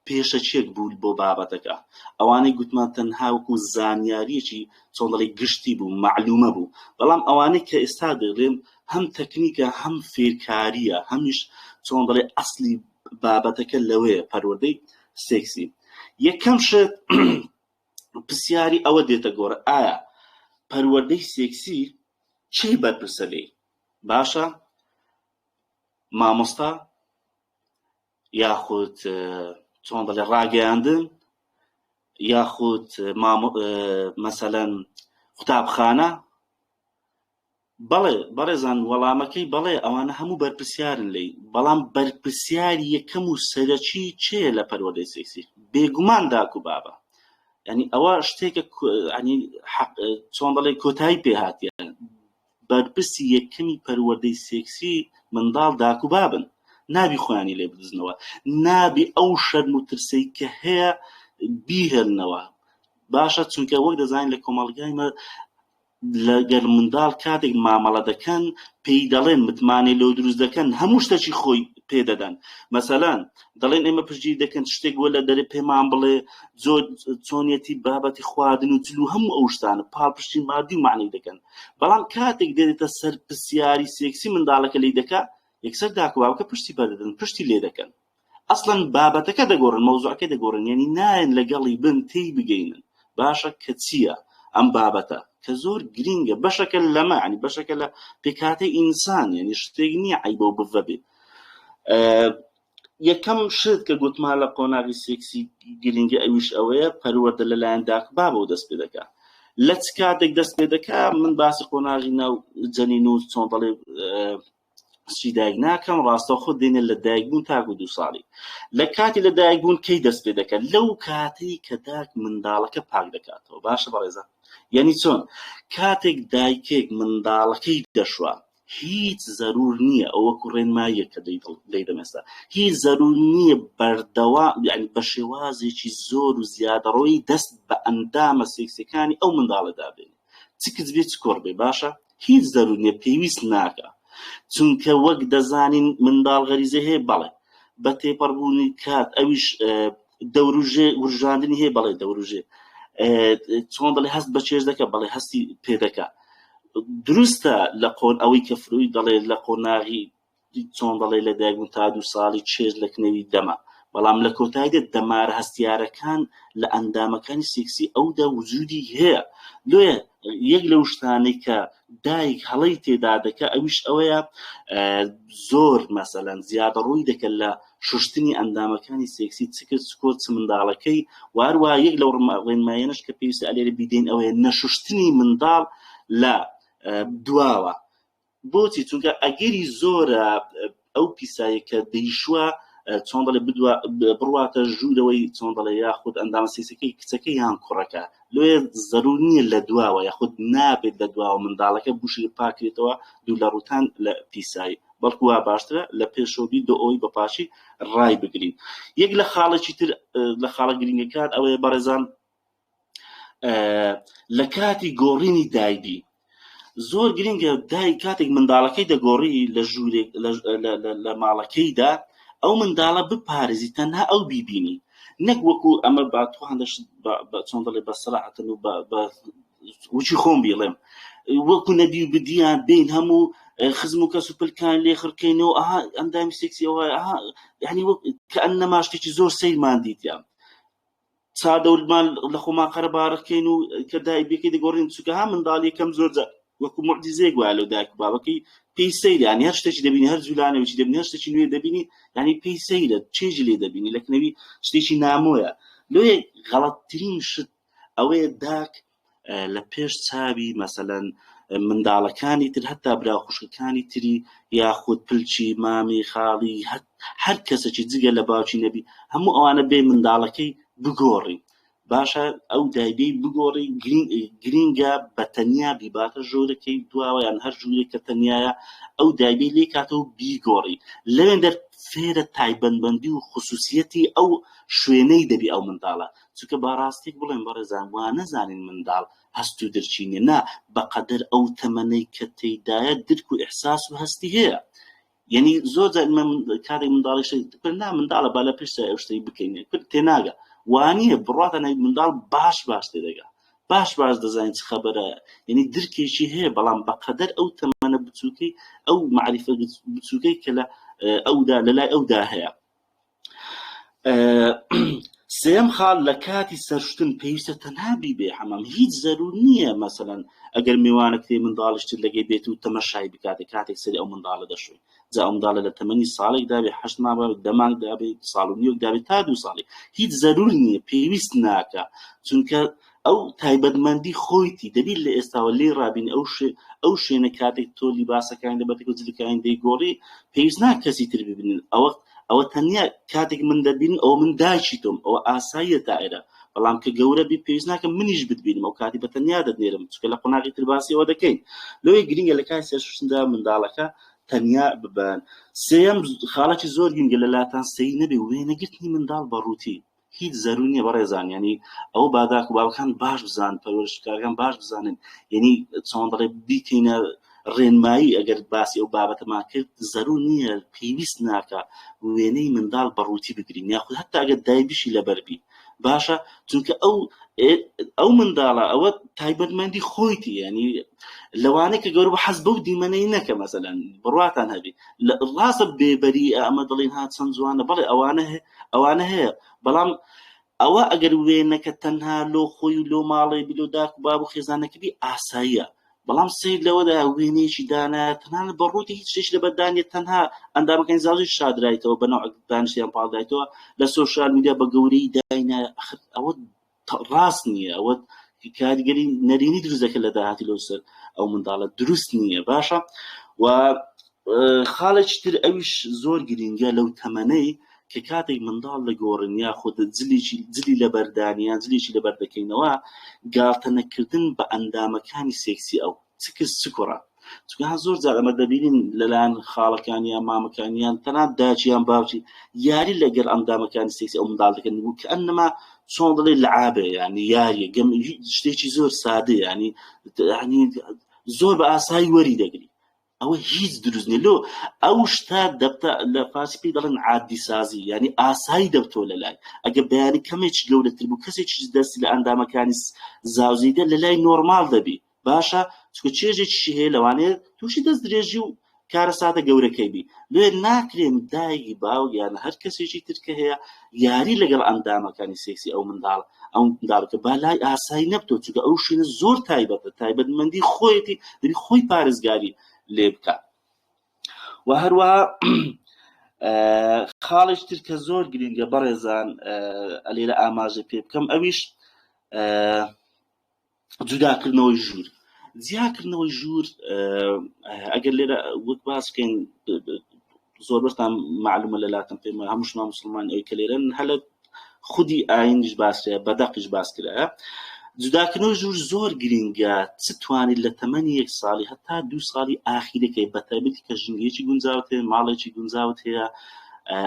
پێشەکیەک بوو بۆ بابەتەکە ئەوانەی گوتمان تەنها وەکو زانیاریەکی چۆن دەڵێ گشتی بوو مەعلومە بوو بەڵام ئەوانەی کە ئێستا دەڵێم هەم تەکنیکە هەم فێرکاریە هەمیش چۆن دەڵێ ئەسلی بابەتەکە لەوەیە پەروەردەی سێکسی یەکەم شت پرسیاری ئەوە دێتە گۆڕ ئایا پەروەردەی سێکسی چی بەرپرسە لێی باشە مامۆستا یاخود چۆن دەڵێ ڕاگەیاندن یاخود مەسەلەن قوتابخانە بەڵێ بەڕێزان وەڵامەکەی بەڵێ ئەوانە هەموو بەرپرسیارن لێی بەڵام بەرپرسیاری یەکەم و سەرەکی چێ لە پەروەردەی سێکسی بێگومان داک و بابە ینی ئەوە شتێکە ینی چۆن دەڵێ کۆتایی پێ هاتیە بەرپرسی یەکەمی پەروەردەی سێکسی منداڵ داک و بابن نابی خۆیانی لێ بدزنەوە نابی ئەو شەرم و ترسەی کە هەیە بیهێننەوە باشە چونکە وەک دەزانین لە کۆمەڵگای مە لەگەر منداڵ کاتێک مامەڵە دەکەن پێی دەڵێن متمانەی لۆ دروست دەکەن هەموو شتەکی خۆی پێ دەدەن مەسەلەن دەڵێن ئێمە پشتگیری دەکەن شتێک بۆ لە دەرێ پێمان بڵێ زۆر چۆنیەتی بابەتی خواردن و جل و هەموو ئەو شتانە پاڵپشتی مادی و معنی دەکەن بەڵام کاتێک دێتە سەر پرسیاری سێکسی منداڵەکە لی دەکا یەکسەر داک و باوکە پشتی بەردەدەن پشتی لێ دەکەن ئەسڵەن بابەتەکە دەگۆڕن مەوزوعەکە دەگۆڕن یعنی نایەن لەگەڵی بن تێی بگەینن باشە کە چییە ئەم بابەتە؟ کە زۆر گرینگە بەشەکە لەمە ینی بەشەکە لە پێکهاتەی ئینسان یعنی شتێک نییە عیبە و بڤە بێ. یەکەم شت کە گوتمان لە قۆناغی سێکسی گرنگە ئەویش ئەوەیە پەروەردە لەلایەن داک بابەوە دەست پێ دەکا. لە چ کاتێک دەست پێ دەکا؟ من باسی قۆناغی ناو جەنین و چۆن دەڵێ چی دایک ناکەم، ڕاستەوخۆ دێنێ لە دایک بوون تاکو دوو ساڵی. لە کاتی لە دایک بوون کەی دەست پێ دەکات؟ لەو کاتەی کە داک منداڵەکە پاک دەکاتەوە. باشە بەڕێزان، یعنی چۆن کاتێک دایکێک منداڵەکەی دەشوا هیچ زەرور نییە، ئەو وەکو ڕێنماییە کە دەیدەم ئێستا، هیچ زەرور نییە بەردەوام یعنی بە شێوازێکی زۆر و زیادەڕۆیی دەست بە ئەندامە سێکسیەکانی ئەو منداڵە دابێنێ، چ کچ بێ چ کوڕ بێ. باشە هیچ زەرور نییە، پێویست ناکا، چونکە وەک دەزانین منداڵ غەریزەی هەیە، بەڵێ بە تێپەڕبوونی کات ئەویش دەوروژێ ورژاندنی هەیە، بەڵێ دەوروژێ، چۆن دەڵێ هەست بە چێژ دەکە، بەڵێ هەستی پێ دەکا. دروستە لە قۆن ئەوەی کە فروید دەڵێ لە قۆناغی چۆن دەڵێ لە دایکبوون تا دوو ساڵی چێژ لە کنەوی دەمە، بەڵام لە کۆتاییدا دەمارە هەستیارەکان لە ئەندامەکانی سێکسی ئەودا وجودی هەیە. لۆیە یەک لەو شتانەی کە دایک هەڵەی تێدا دەکا ئەویش ئەوەیە زۆر مەسەلەن زیادەڕۆیی دەکە لە شوشتنی ئەندامەکانی سێکسی چ کچ چ کوڕ چ منداڵەکەی، واروە یەک لەو ڕێنماییانەش کە پێویستە ئەلێرە بیدەین ئەوەیە نەشوشتنی منداڵ لە دواوە. بۆچی؟ چونکە ئەگەری زۆرە ئەو پیسایە کە دەیشوە چۆن دەڵێ بدوا بڕواتە ژوورەوەی چۆن دەڵێ یاخود ئەندامە سێکسەکەی کچەکە یان کوڕەکە، لۆیە زەرور نییە لە دواوە یاخود نابێت لە دواوە منداڵەکە بوشی پاکرێتەوە دوور لە ڕووتان لە پیسایی، بەڵکو وا باشترە لە پێشەوە بی دۆ ئەوەی بە پاشی ڕای بگرین. یەک لە خاڵێکی تر لە خاڵە گرنگەکان ئەوەیە بەڕێزان لە کاتی گۆڕینی دایبی زۆر گرنگە دای کاتێک منداڵەکەی دەگۆڕی لە ژوورێک لە ماڵەکەیدا ئەو منداڵە بپارێزی تەنها ئەو بیبینی، نەک وەکو ئەمە با توان دەشت چۆن دەڵێ بە سەراحەتن و بە وچی خۆم بیڵێم وەکو نەبی و بدیان بین هەموو خزم و کەس و پلکان لێ خڕکەینەوە، ئەها ئەندامی سێکسی ئەوە، ئەها یعنی وەک کە ئەنەما شتێکی زۆر سەیرمان دیتیان چادەورمان لە خۆمان قەرەباڵغ کەین و کە دایبیەکەی دەگۆڕین، چونکە ها منداڵ یەکەم زۆر جار وەکو معجزەیەک وایە لەو دایک و بابەکەی پێی سەیرە، یعنی هەر شتێکی دەبینی، هەر جولانەوەکی دەبینی، هەر شتێکی نوێ دەبینی، یعنی پێی سەیرە، چێژی لێ دەبینی، لە کنەوی شتێکی نامۆیە. لۆیە غەڵەتترین شت ئەوەیە داک لە پێش چاوی مەسەلەن منداڵەکانی تر هەتا برا خوشکەکانی تری یاخود پلچی مامی خاڵی هەر کەسێکی جگە لە باوکی نەبی هەموو ئەوانە بێ منداڵەکەی بگۆڕی. باشە ئەو دایبەی بگۆڕی گرینگە بە تەنیا بیباتە ژوورەکەی دواوە یان هەر ژوورێک کە تەنیایە ئەو دایبەی لێ کاتەوە بیگۆڕی، لەوێن دەر فێرە تایبەتمەندی و خصوصیەتی ئەو شوێنەی دەبی ئەو منداڵە. چونکە با ڕاستێک بڵێم بەڕێزان وا نەزانین منداڵ هەست و درکی نییە، نا بەقەدەر ئەو تەمەنەی کە تێیدایە درک و ئیحساس و هەستی هەیە. یعنی زۆر جار ئێمە کاتێک منداڵی شتێک دەکەن، نا منداڵە با لە پێش چاوی ئەو شتەی بکەین، کورد تێناگا. وا نییە، بڕواتان هەبێت منداڵ باش باش تێدەگا، باش باش دەزانێت چ خەبەرە، یعنی درکێکی هەیە، بەڵام بەقەدەر ئەو تەمەنە بچووکەی ئەو مەعریفە بچووکەی کە لە ئەودا لە لای ئەودا هەیە. سێم خاڵ لە کاتی سەرشتن پێویستە تەنها بیبێ حەمام، هیچ زەرور نییە مەسەلەن ئەگەر میوانەک تێ منداڵیش تر لەگەی بێت و تەمەشای بکاتێ کاتێک سەری ئەو منداڵە دەشۆی، جا ئەو منداڵە لە تەمەنی ساڵێک دابێ، 8 مانگ دابێ، 10 مانگ دابێ، ساڵ و نیوێک دابێ تا 2 ساڵی، هیچ زەرور نییە، پێویست ناکا، چونکە ئەو تایبەتمەندی خۆیتی دەبیت لە ئێستاوە لێی ڕابینی ئەو ئەو شوێنە کاتێک تۆ لیباسەکانی لەبەرتەکە و جلەکانی دەیگۆڕی پێویست ناکا کەسی تر ببینن، ئەوە ئەوە تەنیا کاتێک من دەبینن ئەوە من دایکی تۆم، ئەوە ئاساییە تا ئێرە، بەڵام کە گەورە بی پێویست ناکە منیش بتبینم، ئەو کاتی بە تەنیا دەتنێرم، چونکە لە قۆناغی تر باسی ئەوە دەکەین. لۆیە گرنگە لە کاتی سەرشوشتندا منداڵەکە تەنیا ببەن. سێیەم خاڵێکی زۆر گرنگە لە لاتان سەیر نەبێ وێنەگرتنی منداڵ بە ڕووتی هیچ زەرور نییە بەڕێزان، یعنی ئەو باداک و باوکان باش بزان، پەروەرشکارەکان باش بزانن، یعنی چۆن دەڵێ بیکەینە ڕێنمایی ئەگەر باسی ئەو بابەتەمان کرد زەرور نییە، پێویست ناکا وێنەی منداڵ بە ڕووتی بگرین یاخود هەتا ئەگەر دایبیشی لەبەر بی باشە، چونکە ئەو ئەو منداڵە ئەوە تایبەتمەندی خۆیتی، یعنی لەوانەیە کە گەورە بوو حەز بەو دیمەنەی نەکە مەسەلەن بڕواتان هەبی ڕاستە بێبەری ئەمە دەڵێن ها چەند جوانە، بەڵێ ئەوانە ئەوانە هەیە، بەڵام ئەوە ئەگەر وێنەکە تەنها لۆ خۆی و لۆ ماڵێ بی لۆ داک و باب و خێزانەکە بی ئاساییە بەڵام سەیر لەوەدا وێنەیەکی دانایە تەنانەت بە ڕووتی هیچ شتێکی لەبەردانیە تەنها ئەندامەکانی زاوزێی شادرایتەوە بە نەوعێک دانیشتیان پاڵدایتەوە لە سۆشیال میدیا بە گەورەی داینایە ئەخر ئەوە ڕاست نییە ئەوە کاریگەری نەرێنی دروست دەکات لە داهاتی لەو سەر ئەو منداڵە دروست نییە باشە و خاڵێکی تر ئەویش زۆر گرینگە لەو تەمەنەی کە کاتێک منداڵ دەگۆڕین یاخود جلێکی جلی لەبەردانی یان جلێکی لەبەر دەکەینەوە گاڵتە نەکردن بە ئەندامەکانی سێکسی ئەو چ کچ چ کوڕە چونکە هەر زۆر جار ئەمە دەبینین لەلایەن خاڵەکان یان مامەکان یان تەنانەت داکی یان باوکی یاری لەگەڵ ئەندامەکانی سێکسی ئەو منداڵ دەکەن و کە ئەنەما چۆن دەڵێ لعابێ ینی یاریە گەم شتێکی زۆر سادە ینی ینی زۆر بە ئاسایی وەری دەگری ئەوە هیچ دروست نیە لۆ ئەو شتە دەبتە لە فارسی پێی دەڵێن عادی سازی یعنی ئاسایی دەبتۆ لە لای ئەگە بەیانی کەمێکی گەورەتر بوو کەسێکی دەستی لە ئەندامەکانی زاوزیدە لە لای نۆرمال دەبی باشە چونکە چێژێکیشی هەیە لەوانەیە تووشی دەست درێژی و کارەساتە گەورەکەی بی لێ ناکرێن دایکی باوک یان هەر کەسێکی تر کە هەیە یاری لەگەڵ ئەندامەکانی سێکسی ئەو منداڵ ئەو منداڵەکە با لای ئاسایی نەبتەوە چونکە ئەو شوێنە زۆر تایبەتە تایبەتمەندی خۆیەتی دەبی خۆی پارێزگاری لێ بکات و هەروەها خاڵێکی تر کە زۆر گرنگە بەڕێزان ئەلێرە ئاماژە پێ بکەم ئەویش جوداکردنەوەی ژوور جیاکردنەوەی ژوور ئەگەر لێرە وەک باس بکەین زۆربەتان معلومە لە لاتم پێم هەمووشمان مسلمان ئەوی کە لێرەن هەلە خودی ئاینیش باسرە بەدەقیش باس کرایە جوداکردنەوەی ژوور زۆر گرنگە چ توانیت لە تەمەنی یەک ساڵی هەتا دوو ساڵی ئاخیرەکەی بەتایبەتی کە ژینگەیەکی گونجاوت هەیە ماڵێکی گونجاوت هەیە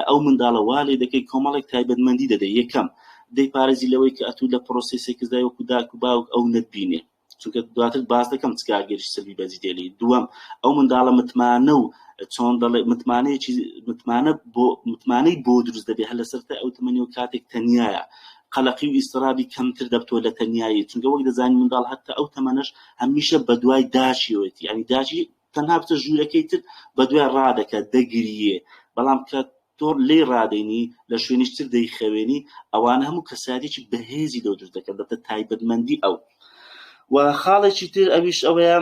ئەو منداڵە وا لێ دەکەی کۆمەڵێک تایبەتمەندی دەدەی یەکەم دەیپارێزی لەوەی کە ئەتوو لە پرۆسەی سێکسدای وەکو داک و باوک ئەو نەتبینێ چونکە دواتر باس دەکەم چ کارگێری سلبی بەجی دێلی دووەم ئەو منداڵە متمانە و چۆن دەڵێ متمانەیەکی متمانە بۆ متمانەی بۆ دروست دەبێ هەر لەسەر ئەو تەمەنی و کاتێک تەنیایە قەلەقی و ئیسترابی کەمتر دەبتەوە لە تەنیایی چونکە وەک دەزانین منداڵ هەتا ئەو تەمەنەش هەمیشە بەدوای داچیەوەتی یعنی داچی تەنها بچە ژوورەکەی تر بەدوای ڕادەکە دەگریێ بەڵام کە تۆ لێی ڕادەینی لە شوێنیش تر دەیخەوێنی ئەوانە هەموو کەسایەتێکی بەهێزی لەو دروست دەکەن دەبتە تایبەتمەندی ئەو و خاڵێکی تر ئەویش ئەوەیە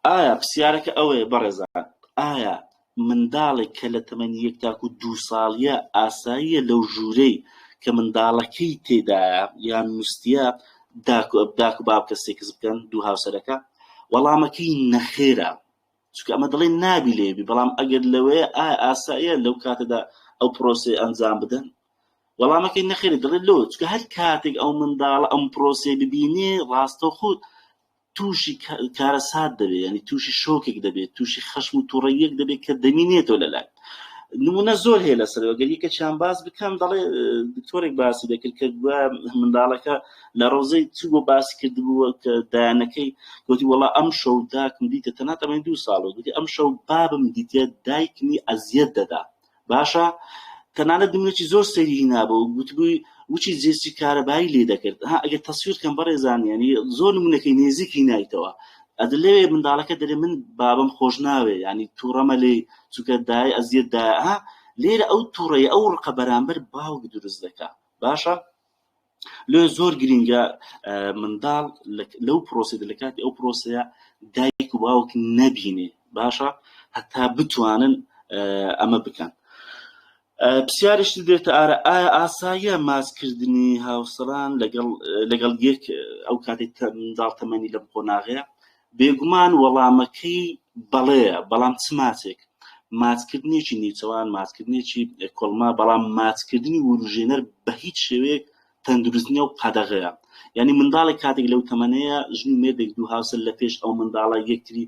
ئایا پرسیارەکە ئەوەیە بەڕێزان ئایا منداڵێک کە لە تەمەنی یەک تاکو دوو ساڵیە ئاساییە لەو ژوورەی کە منداڵەکەی تێدایە یان نووستیە داک و داک و باوکە سێکس بکەن دوو هاوسەرەکە وەڵامەکەی نەخێرە چونکە ئەمە دەڵێ نابی لێبی بەڵام ئەگەر لەوێ ئایا ئاساییە لەو کاتەدا ئەو پرۆسەی ئەنجام بدەن وەڵامەکەی نەخێرە دەڵێ لۆ چونکە هەر کاتێک ئەو منداڵە ئەم پرۆسەی ببینێ ڕاستەوخۆ تووشی کارەسات دەبێت ینی تووشی شۆکێک دەبێت تووشی خەشم و تووڕەیەک دەبێت کە دەمینێتەوە لەلای نمونە زۆر هەیە لەسەر گەر یەکێکیان باس بکەم دەڵێ دکتۆرێک باسی دەکرد کە منداڵەکە لە ڕۆزەی چوو بۆ باسی کردبووە کە دایانەکەی گوتی وەڵا ئەم شەو داکم دیتە تەنها تەمەنی دوو ساڵ گوتی ئەم شەو بابم دیتە دایکمی ئەزیەت دەدا باشە تەنانەت نمونەکی زۆر سەیری هینابوو گوتبووی وچی جێسی کارەبایی لێ دەکرد ها ئەگەر تەسویر کەم بەڕێزان ینی زۆر نمونەکەی نێزیک هینایتەوە ئەدە لەوێ منداڵەکە دەرێ من بابم خۆش ناوێ ینی تووڕەمە لێ چونکە دای ئەزیەت دا ها لێرە ئەو تووڕەیە ئەو ڕقە بەرامبەر باوک دروست دەکا باشە لێ زۆر گرینگە منداڵ لەو پرۆسەیە لە کاتی ئەو پرۆسەیە دایک و باوک نەبینێ باشە هەتا بتوانن ئەمە بکەن پرسیارش دێتە ئارە ئایا ئاساییە ماسکردنی هاوسەران لەگەڵ لەگەڵ یەک ئەو کاتێک منداڵ تەمەنی لەم قۆناغەیە بێگومان وەڵامەکەی بەڵێیە بەڵام چ ماچێک ماچکردنێکی نیوچەوان، ماچکردنێکی کۆڵمە، بەڵام ماچکردنی وروژێنەر بە هیچ شێوەیەک تەندروست نییە و قەدەغەیە. یانی منداڵێک کاتێک لەو تەمەنەیە ژن و مێردێک دوو هاوسەر لە پێش ئەو منداڵە یەکتری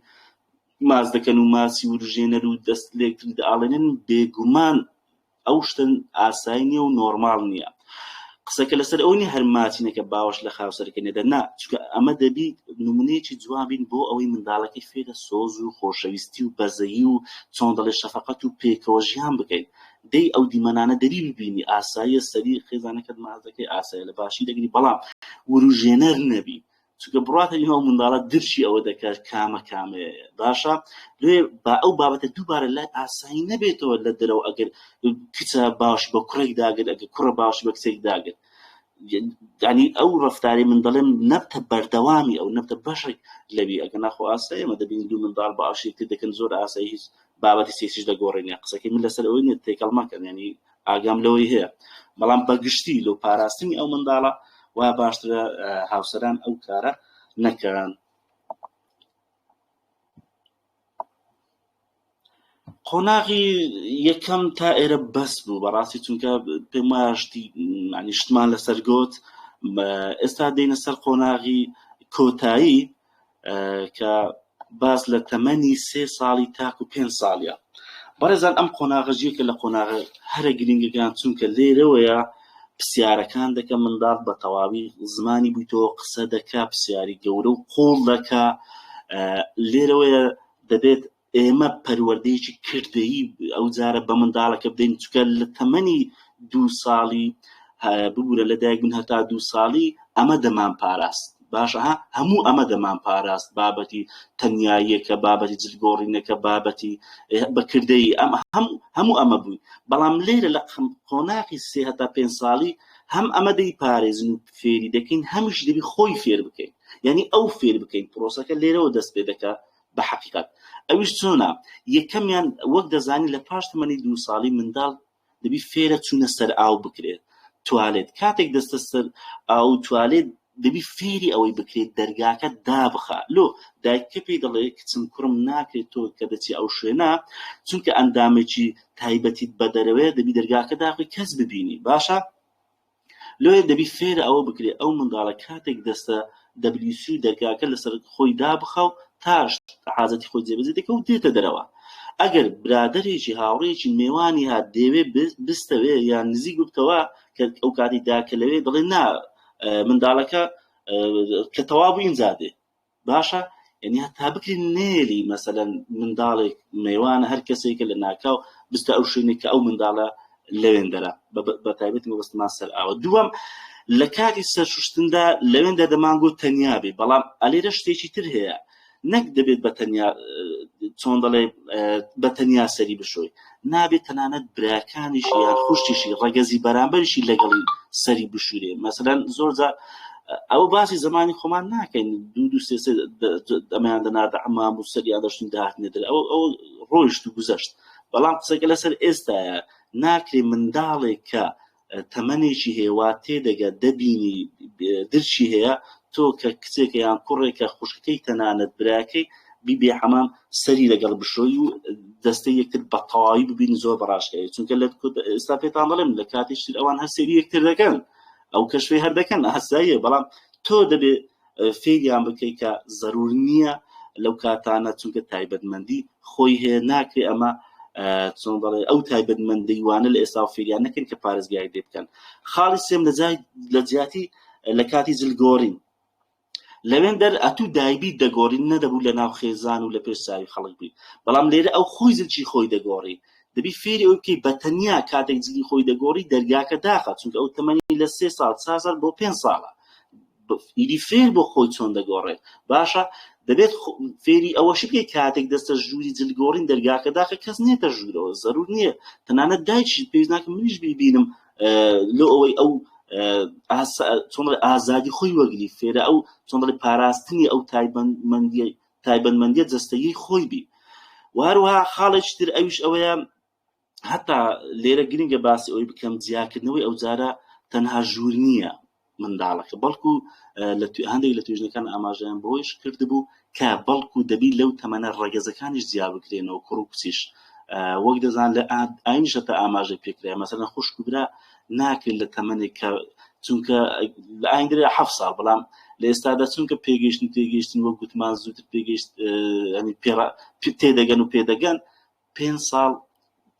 ماچ دەکەن و ماچی وروژێنەر و دەست لێکتری دەئاڵێنن بێگومان ئەو شتە ئاسایی نییە و نۆرماڵ نییە قسەکە لەسەر ئەو نیە هەر ماچینەکە باوەش لە خاوسەرەکە نێدە نا چونکە ئەمە دەبی نمونەیەکی جوان بین بۆ ئەوەی منداڵەکەی فێرە سۆز و خۆشەویستی و بەزەیی و چۆن دەڵێ شەفەقەت و پێکەوە ژیان بکەین دەی ئەو دیمەنانە دەبی ببینی ئاساییە سەری خێزانەکەت ماچ دەکەی ئاسایە لە باشی دەگری بەڵام وروژێنەر نەبی. چونکە بڕاتە ئەو منداڵە درکی ئەوە دەکات کامە کامەیە باشە لێ با ئەو بابەتە دووبارە لای ئاسایی نەبێتەوە لە دەرەوە ئەگەر کچە باش بە کوڕێک داگرت ئەگەر کوڕە باش بە کچێک داگرت ینی ئەو ڕفتاری من دەڵێم نەبتە بەردەوامی ئەو نەبتە بەشێک لەوی ئەگە ناخۆ ئاسایی ئەمە دەبین دوو منداڵ باشێکی دەکەن زۆر ئاسایی هیچ بابەتی سێکسیش دەگۆڕین یا قسەکەی من لەسەر ئەوەی نیە تێکەڵ مەکەن ینی ئاگام لەوەی هەیە بەڵام بەگشتی لۆ پاراستنی ئەو منداڵە وا باشترە هاوسەران ئەو کارە نەکەن. قۆناغی یەکەم تا ئێرە بەس بوو بەڕاستی چونکە پێم وایە شتی ینی شتمان لەسەر گوت ئێستا دێنە سەر قۆناغی کۆتایی کە باس لە تەمەنی سێ ساڵی تاکو پێنج ساڵیە. بەڕێزان ئەم قۆناغە یەکە لە قۆناغە هەرە گرنگەکان چونکە لێرەوەیە پرسیارەکان دەکە منداڵ بە تەواوی زمانی بوویتەوە قسە دەکا پرسیاری گەورە و قوڵ دەکا لێرەوەیە دەبێت ئێمە پەروەردەیەکی کردەیی ئەو جارە بە منداڵەکە بدەین چونکە لە تەمەنی دوو ساڵی ببورە لە دایک بوون هەتا دوو ساڵی ئەمە دەمان پاراست باشە ها هەموو ئەمە دەمان پاراست بابەتی تەنیاییەکە بابەتی جلگۆڕینەکە بابەتی بەکردەی ئەم هەم هەموو ئەمە بووی بەڵام لێرە لە قۆناغی سێ هەتا پێنج ساڵی هەم ئەمە دەیپارێزن و فێری دەکەین هەمیش دەبی خۆی فێر بکەین یعنی ئەو فێر بکەین پرۆسەکە لێرەوە دەست پێ دەکا بە حەقیقەت ئەویش چۆنە یەکەمیان وەک دەزانی لە پاش تەمەنی دوو ساڵی منداڵ دەبی فێرە چوونە سەر ئاو بکرێت توالێت کاتێک دەستە سەر ئاو توالێت دەبی فێری ئەوەی بکرێت دەرگاکە دابخە لۆ دایکە پێی دەڵێ کچم کوڕم ناکرێت تۆ کە دەچی ئەو شوێنە چونکە ئەندامێکی تایبەتیت بە دەرەوەیە دەبی دەرگاکە داخی کەس ببینی باشە لۆیە دەبی فێرە ئەوە بکرێ ئەو منداڵە کاتێک دەستە WC و دەرگاکە لەسەر خۆی دابخا و تاش حاجەتی خۆی جێبەجێ دەکا و دێتە دەرەوە ئەگەر برادەرێکی هاوڕێیەکی مێوانی هات دەیەوێ بستەوێ یان نزیک ببتەوە کە ئەو کاتی داکە لەوێ دەڵێ نا منداڵەکە کە تەواو بوو ئینجا دێ باشە یعنی هەتا بکری نێلی مەسەلەن منداڵێک مێوانە هەر کەسێکە لە ناکاو بستە ئەو شوێنێک کە ئەو منداڵە لەوێندەرە بە تایبەتی مەبەستمان سەر ئاوە دووەم لە کاتی سەرشوشتندا لەوێندا دەمانگۆ تەنیا بێ بەڵام ئەلێرە شتێکی تر هەیە نەک دەبێت بە تەنیا چۆن دەڵێ بە تەنیا سەری بشۆی نابێت تەنانەت براکانیشی یان خوشتیشی ڕەگەزی بەرامبەریشی لەگەڵی سەری بشورێ مەسەلەن زۆر جار ئەوە باسی زمانی خۆمان ناکەین دوو دوو سێ سێ ئەمەیان دەناردە عەمام و سەریان دەشتن داهاتنە دەر ئەو ئەو ڕۆیشت و گوزەشت بەڵام قسەکە لەسەر ئێستایە ناکرێ منداڵێک کە تەمەنێکی هەیە وا تێدەگە دەبینی درکی هەیە تۆ کە کچێکە یان کوڕێکە خوشکەکەی تەنانەت براکەی بی بێ حەمام سەری لەگەڵ بشۆی و دەستەی یەکتر بە تەواوی ببینی زۆر بەڕاشکاوی چونکە لە ئێستا پێتان دەڵێم لە کاتێکی تر ئەوان هەر سەیری یەکتر دەکەن ئەو کەشفەی هەر دەکەن ئاساییە بەڵام تۆ دەبێ فێریان بکەیت کە زەرور نییە لەو کاتانە چونکە تایبەتمەندی خۆی هەیە ناکرێ ئەمە چۆن دەڵێ ئەو تایبەتمەندی وانە لە ئێستا فێریان نەکەن کە پارێزگاری لێ بکەن خاڵی سێم لە جای لە جیاتی لە کاتی جلگۆڕین لەوێن دەر ئەتوو دایبی دەگۆڕین نەدەبوو لە ناو خێزان و لە پێش چاوی خەڵک بی بەڵام لێرە ئەو خۆی جلکی خۆی دەگۆڕی دەبی فێری ئەوی بکەی بە تەنیا کاتێک جلی خۆی دەگۆڕی دەرگاکە داخە چونکە ئەو تەمەنی لە سێ ساڵ چوار ساڵ بۆ پێنج ساڵە ئیدی فێر بۆ خۆی چۆن دەگۆڕێت باشە دەبێت فێری ئەوەشی بکەیت کاتێک دەستە ژووری جلگۆڕین دەرگاکە داخە کەس نێتە ژوورەوە زەرور نییە تەنانەت دایکیش پێویست ناکە منیش بیبینم لۆ ئەوەی ئەو چۆن ئازادی خۆی وەگری فێرە ئەو چۆن دەڵێ پاراستنی ئەو تایبەتمەندیە تایبەتمەندیە جەستەیی خۆی بی و هەروەها خاڵێکی تر ئەویش ئەوەیە هەتا لێرە گرنگە باسی ئەوەی بکەم جیاکردنەوەی ئەو جارە تەنها ژوور نییە منداڵەکە بەڵکو لە هەندێک لە توێژینەکان ئاماژەیان بەوەیش کردبوو کە بەڵکو دەبی لەو تەمەنە ڕەگەزەکانیش جیا بکرێنەوە کوڕ و کچیش وەک دەزان لە ئاینیش هەتا ئاماژەی پێکرا مەسەلەن خوشک و برا ناکرێت لە تەمەنێک کە چونکە لە ئاین درێ حەفت ساڵ بەڵام لە ئێستادا چونکە پێگەیشتن تێگەیشتن وەک گوتمان زووتر پێگەیشت ینی تێدەگەن و پێدەگەن پێنج ساڵ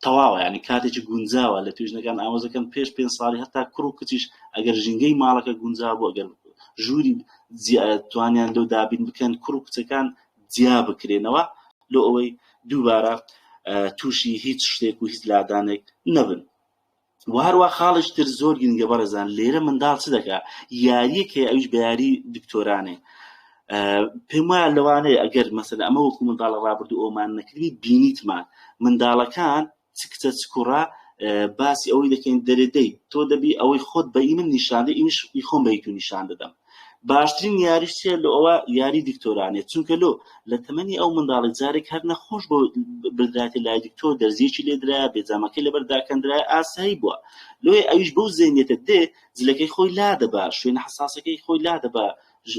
تەواوە یعنی کاتێکی گونجاوە لە توێژینەکان ئامۆزەکەن پێش پێنج ساڵی هەتا کوڕ و کچیش ئەگەر ژینگەی ماڵەکە گونجا بوو ئەگەر ژووری توانیان لەو دابین بکەن کوڕ و کچەکان جیا بکرێنەوە لۆ ئەوەی دووبارە تووشی هیچ شتێک و هیچ لادانێک نەبن و هەروە خاڵێکی تر زۆر گرنگە بەڕێزان لێرە منداڵ چ دەکا یاریەک هەیە ئەویش بە یاری دکتۆرانێ. پێم وایە لەوانەیە ئەگەر مەسەلە ئەمە وەکو منداڵە ڕابردوو ئەومان نەکردی بینیتمان منداڵەکان چ کچە چ کوڕە باسی ئەوەی دەکەین دەرێ دەی تۆ دەبی ئەوەی خۆت بە ئی من نیشاندە ئیمش ئی خۆم بە تو نیشان دەدەم باشترین یاریش چیە لۆ ئەوە یاری دکتۆرانێ چونکە لۆ لە تەمەنی ئەو منداڵی جارێک هەر نەخۆش بۆ بردرایەتە لای دکتۆر دەرزیەکی لێ درایە بێجامەکەی لەبەر داکەندرایە ئاسایی بووە لۆیە ئەویش بەو زەینیەتە دێ جلەکەی خۆی لادەبا شوێنە حەساسەکەی خۆی لادەبا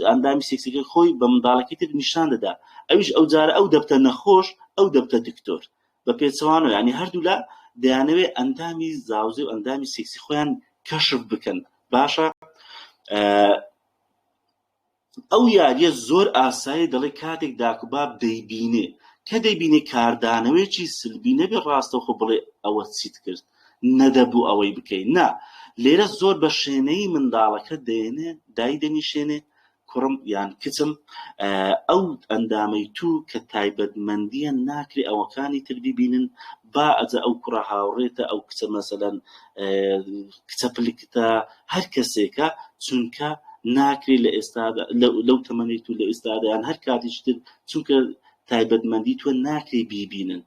ئەندامی سێکسەکەی خۆی بە منداڵەکەی تر نیشان دەدا ئەویش ئەو جارە ئەو دەبتە نەخۆش ئەو دەبتە دکتۆر بە پێچەوانەوە یانی هەردوولا دەیانەوێت ئەندامی زاوزێ و ئەندامی سێکسی خۆیان کەشف بکەن باشە ئەو یاریە زۆر ئاسایی دەڵێ کاتێک داک و باب دەیبینێ کە دەیبینێ کاردانەوەیەکی سلبی نەبێ ڕاستەوخۆ بڵێ ئەوە چیت کرد نەدەبوو ئەوەی بکەی نا لێرە زۆر بە شێنەیی منداڵەکە دێنێ دای دەنیشێنێ کوڕم یان کچم ئەو ئەندامەی تو کە تایبەتمەندیە ناکرێ ئەوەکانی تر بیبینن با ئەجە ئەو کوڕە هاوڕێتە ئەو کچە مەسەلەن کچە پلکتە هەر کەسێکە چونکە ناکرێ لە ئێستادا لەو تەمەنەی تو لە ئێستادا یان هەر کاتێکی تر چونکە تایبەتمەندی تۆ ناکرێ بیبینن